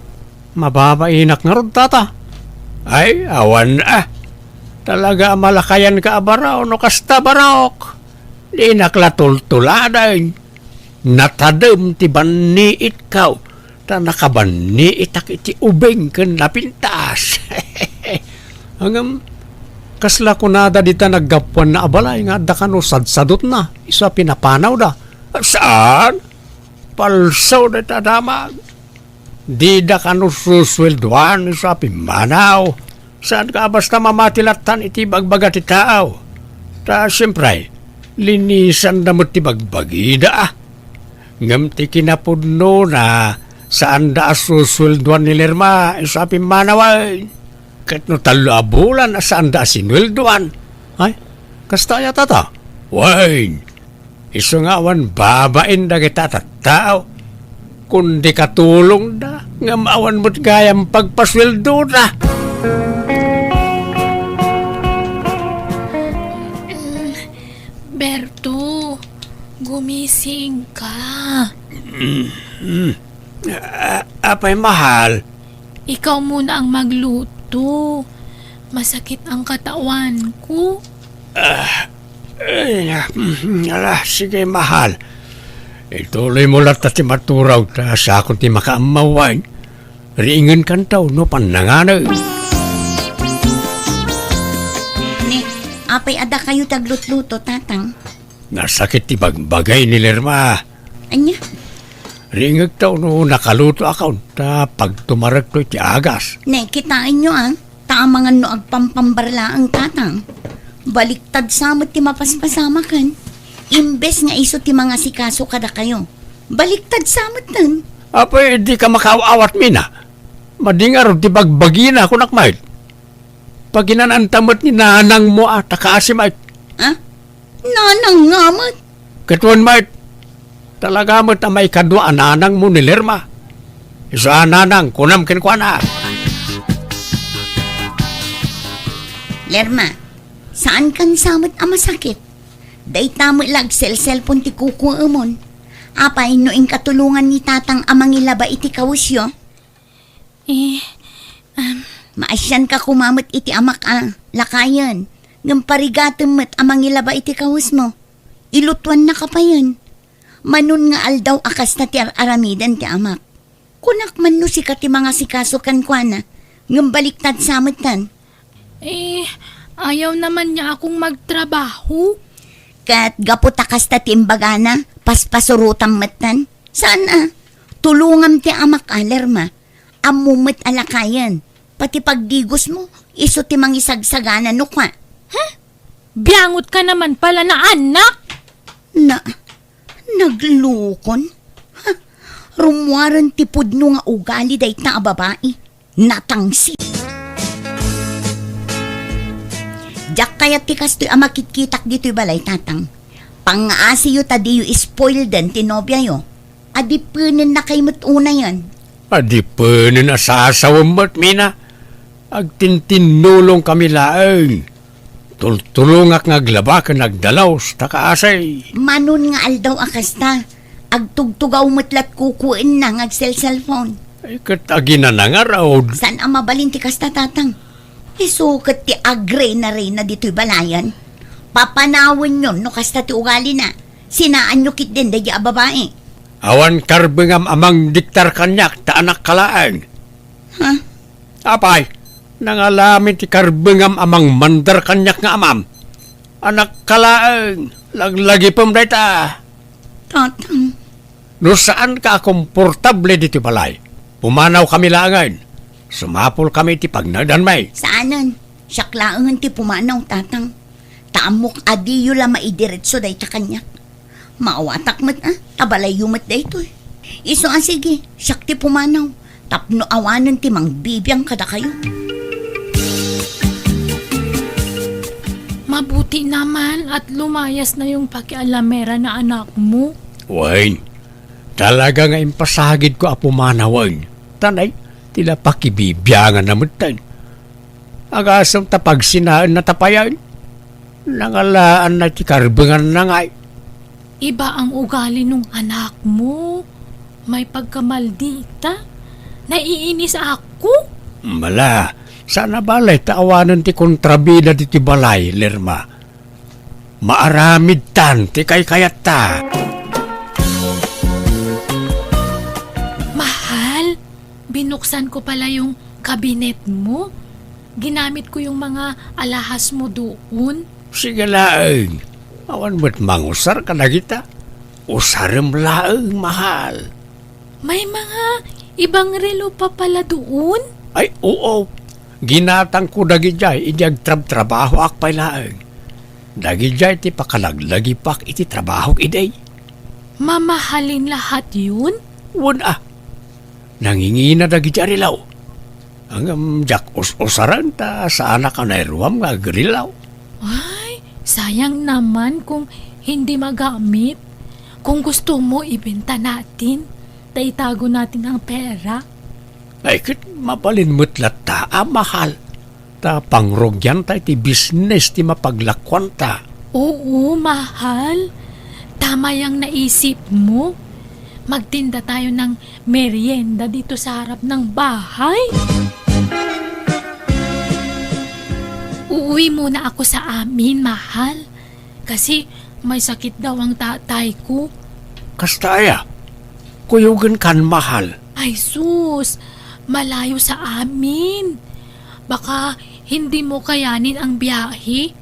Mababainak ngarud, Tata. Ay, awan a. Talaga a malakayanka a baro no kasta, Barok. Dinak la tultuladen. Natadem ti banniitko, ta nakabanniitak iti ubing ken napintas. Ngem, kasla kunada dita naggapuanna a balay nga adda kano sadsadutna, isu a pinapanawda. Saan? Palso dayta damag. Dida kano susueldoan isu a pimmanaw. Saan ka a basta mamati lattan iti bagbaga ti tao? Ta siempre, linisanda met ti bagbagida, ah. Ngem ti kinapudnona, saanda a susueldoan ni Lerma isu a pimmanaw, ay. Ket no tallo a bulan a saanda a sinueldoan. Ay, kasta aya, Tata? Wen, isu nga awan babain dagita a tattao, kundi katulongda, ngem awan met gayam pagpasueldoda. Mm, Berto, gumising ka. Mm, mm. Ah, Apay, mahal? Ikaw muna ang magluto. Masakit ang katawan ko. Ah, ay, na, mm, ala, sige, mahal. Ituloy mo latta ti maturaw, ta siakon ti makaammaw, wen. Riingenkanto no pannanganem. Ne, apay a dakayo ti aglutluto, Tatang? Nasakit ti bagbagay ni Lerma. Ania? Riingekto no nakalutoakon, ta pagtumarekto iti agas. Ne, kitaenyo, a, ta amangan no agpampambar laeng, Tatang. Baliktad sa met ti mapaspasamaken. Imbes nga isu ti mangasikaso kadakayo, baliktad sa metten. Apay, dika makaaw-awat, Mina. Madi ngarud ti bagbagina, kunak met. Paginananta met ni nanangmo a ta kaasi met. Ah? Nanang nga met? Ket wen met, talaga met a maikadua a nanangmo ni Lerma. Isu a nanang, kunam kenkuana. Lerma, saankan sa met a masakit? Dayta met la agselselpon ti kukuemon. Apay no inka tulongan ni Tatang a mangilaba iti kawesyo? Eh, um, maasianka koma met iti amak a lakayen, ngem parigatem met a mangilaba iti kawesmo. Ilutuannaka payen. Manon nga aldaw a kasta ti ar-aramiden ti amak. Kunak man no sika ti mangasikaso kenkuana, ngem baliktad sa metten. Eh, ayaw naman niya akong magtrabaho. Ket gapu ta kasta ti imbagana, paspasurotam metten. Saan a? Tulongam ti amak a, Lerma. Ammo met a lakayen. Pati pagdigosmo, isu ti mangisagsagana no kua. Huh? Biangot ka naman pala na anak! Na, naglukon? Ha? Rummuaren ti pudno nga ugali dayta a babai. Natangsit. Diak kayat ti kastoy a makitkitak ditoy balay, Tatang. Pangngaasiyo ta diyo spoilden ti nobiayo. Adipenen na kay met unayen. Adipenen a sasawem met, Mina. Agtintinnulongkami laeng. Tultulongak nga aglaba ken agdalaus, ta kaasi. Manon nga aldaw a kasta, agtugtugaw met lat kukuenna nga agselselpon. Ay, ket aginana ngarud. Saan a mabalin ti kasta, Tatang? Isu ket ti agreynareyna ditoy balayen. Papanawenyon no kasta ti ugalina. Sinaanyo ketdin daydi a babai. Awan karbengam a mangdiktar kaniak ta anakka laeng. Ha? Apay, nangalamin ti karbengam a mangmandar kaniak nga amam. Anakka laeng, laglagipem dayta. Tatang. No saanka a komportable ditoy balay, pumanawkami laengen. Sumapulkami iti pagnaedanmi. Saanen, siak laengen ti pumanaw, Tatang. Ta ammok a diyo la maidiretso dayta kaniak. Maawatak met a, ta balayyo met daytoy. Isu a sige, siak ti pumanaw, tapno awanen ti mangbibiang kadakayo. Mabuti naman at lumayas na yung pakialamera na anak mo. Wen, talaga nga impasagidko a pumanawen. Tanay, ti la pakibibiangan na metten. Agasem ta pagsinaen na tapayan. Nangalaanna ti karbenganna ngay. Iba ang ugali nung anak mo. May pagkamaldita. Naiinis ako. Mala, sana balay ta awanen ti kontrabida diti balay, Lerma. Maaramidtan ti kaykayatta. Mahal, binuksan ko pala yung kabinet mo. Ginamit ko yung mga alahas mo doon. Sige laeng. Awan met mangusar kadagita. Usarem laeng, mahal. May mga ibang relo pa pala doon? Ay, oo. Ginatangko dagidiay idi agtrabtrabahoak pay laeng. Dagidiay ti pakalaglagipak iti trabahok idi. Mamahalin lahat yun? Wen a. Nangingina dagiti a relo. Ngem diak us-usaren ta saanak a nairuam nga agrilaw. Ay, sayang naman kung hindi magamit. Kung gusto mo, ibenta natin. Ta itago natin ang pera. Ay, ket mabalin met latta a mahal. Ta pangrugianta iti bisnes ti mapaglakuanta. Oo, mahal. Tama yang naisip mo. Magtinda tayo ng merienda dito sa harap ng bahay. Uuwi muna ako sa amin, mahal. Kasi may sakit daw ang tatay ko. Kasta aya? Kuyogen kan, mahal. Ay sus, malayo sa amin. Baka hindi mo kayanin ang biyahe.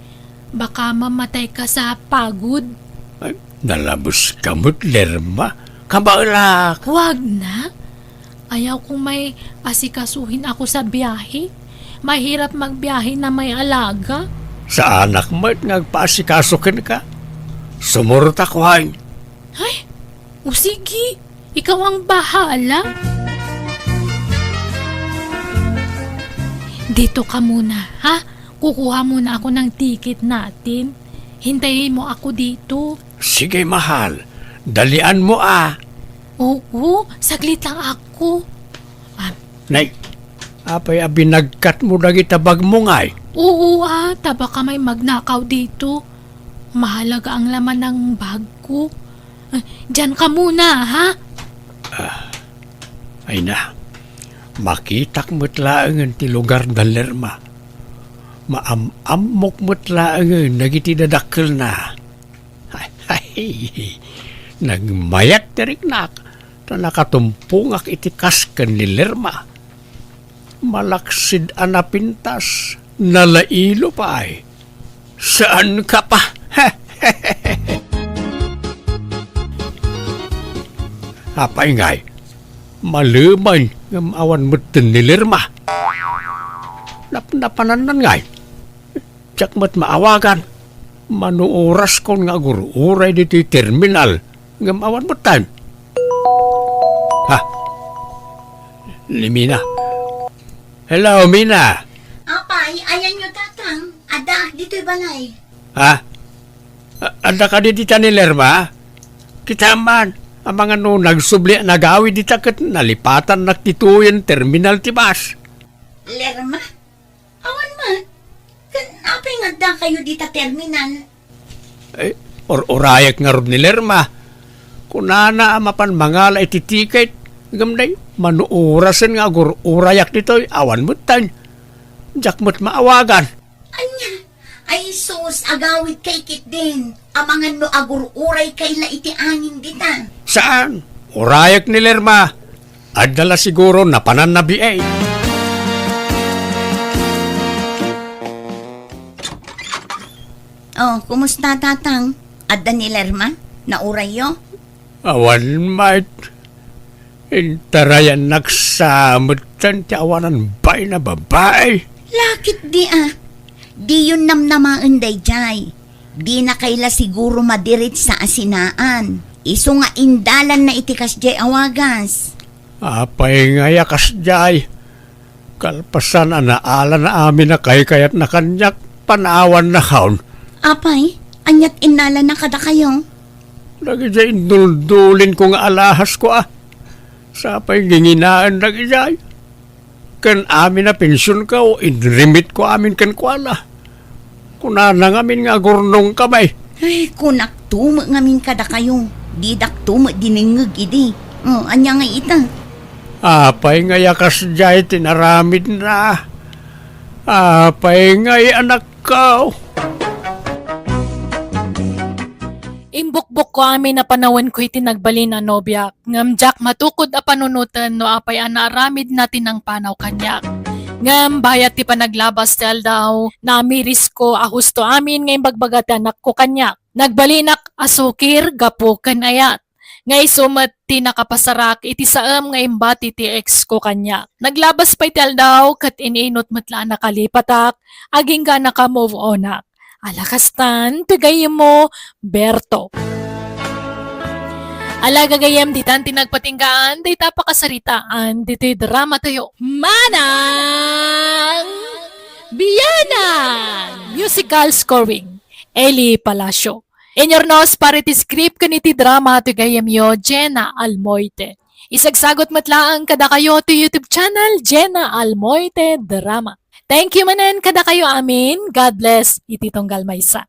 Baka mamatay ka sa pagod. Ay, nalabes ka met, Lerma. Kabaelak. Wag na. Ayaw kong may asikasuhin ako sa biyahe. Mahirap magbiyahe na may alaga. Saanak met nga agpaasikaso kenka. Sumurot ako, hay. Ay, o sige. Ikaw ang bahala. Dito ka muna, ha? Kukuha muna ako ng ticket natin. Hintayin mo ako dito. Sige, mahal. Dalian mo, ah. Oo, saglit lang ako. Ah. Nay, apay a binagkat mo dagita bag mo, ngay? Oo, ah, ta baka may magnakaw dito. Mahalaga ang laman ng bag ko. Ah, diyan ka muna, ha? Ah, ay na, makitak met laengen ti lugarda, Lerma. Maam-ammok met laengen dagiti dadakkelna. Ay, nagmayat ti riknak, ta nakatumpongak iti kas ken ni Lerma. Malaksid a napintas, nalailo pay. Saan ka pa? Apay ngay, malemen ngem awan metten ni Lerma. Napnapanannan ngay. Diak met maawagan. Mano oraskon nga agur-uray ditoy terminal ngem awan metten. Ha? Ni Mina. Hello, Mina. Apay, ayanyo, Tatang? Adda ditoy balay. Ha? A-, adda kadi dita ni Lerma? Kita man, amangan no nagsubli a nagawid dita ket nalipatannak ditoyen terminal ti bus. Lerma? Awan man. Ken apay nga adda kayo dita terminal? Eh, ur-urayak ngarud ni Lerma. Kunana a mapan mangala iti tiket. Ngem nay, mano orasen nga agur-urayak ditoy, awan metten. Diak met maawagan. Ania? Ay sus, agawid kay ketdin. Amangan no agur-uray kay la iti angin dita. Saan? Urayak ni Lerma. Adda la siguro napananna biay. Oh, kumusta, Tatang? Adda ni Lerma? Naurayyo? Awan met. Intarayannak sa metten ti awanan bain a babai. Lakit di a. Diyon namnamaen daydiay. Dina kay la siguro madiritsa a sinaan. Isu nga indalanna iti kasdiay a wagas. Apay ngay a kasdiay? Kalpasan a naalana amin a kaykayatna kaniak, panawanna kaon. Apay, aniat innalana kadakayo? Dagidiay induldulinko nga alahasko a. Sapay nginginaen dagidiay. Ken amin a pensionko, inrimitko amin kenkuana. Kunana ngamin nga agurnongka, bay. Ay, kunakto met ngamin kadakayo. Didakto met dinengngeg idi. Oh, ania ngay ita? Apay ngay a kasdiay ti naramidna? Apay ngay, anakko? Imbukbokko amin a panawenko iti nagbalin a nobiak. Ngem diak matukod a panunoten no apay a naaramidna ti nangpanaw kaniak. Ngem bayat ti panaglabas ti aldaw, namirisko a husto amin nga imbagbaga ti anakko kaniak. Nagbalinak a sukir gapu ken ayat. Nga isu met ti nakapasarak iti saem nga imbati ti ex ko kaniak. Naglabas pay ti aldaw ket in-inut met la a nakalipatak, agingga naka-move onak. Ala kastan, ti gayyemmo, Berto. Ala gagayyem, ditan ti nagpatinggaan dayta a pakasaritaan ditoy drama tayo. Manang Biyanan! Musical scoring, Eli Palacio. Inyurnos para iti script ken iti drama ti gayyemyo, Jenna Almoite. Isagsagut met laeng kadakayo ti YouTube channel, Jenna Almoite Drama. Thank you manen kadakayo amin. God bless iti tunggal maysa.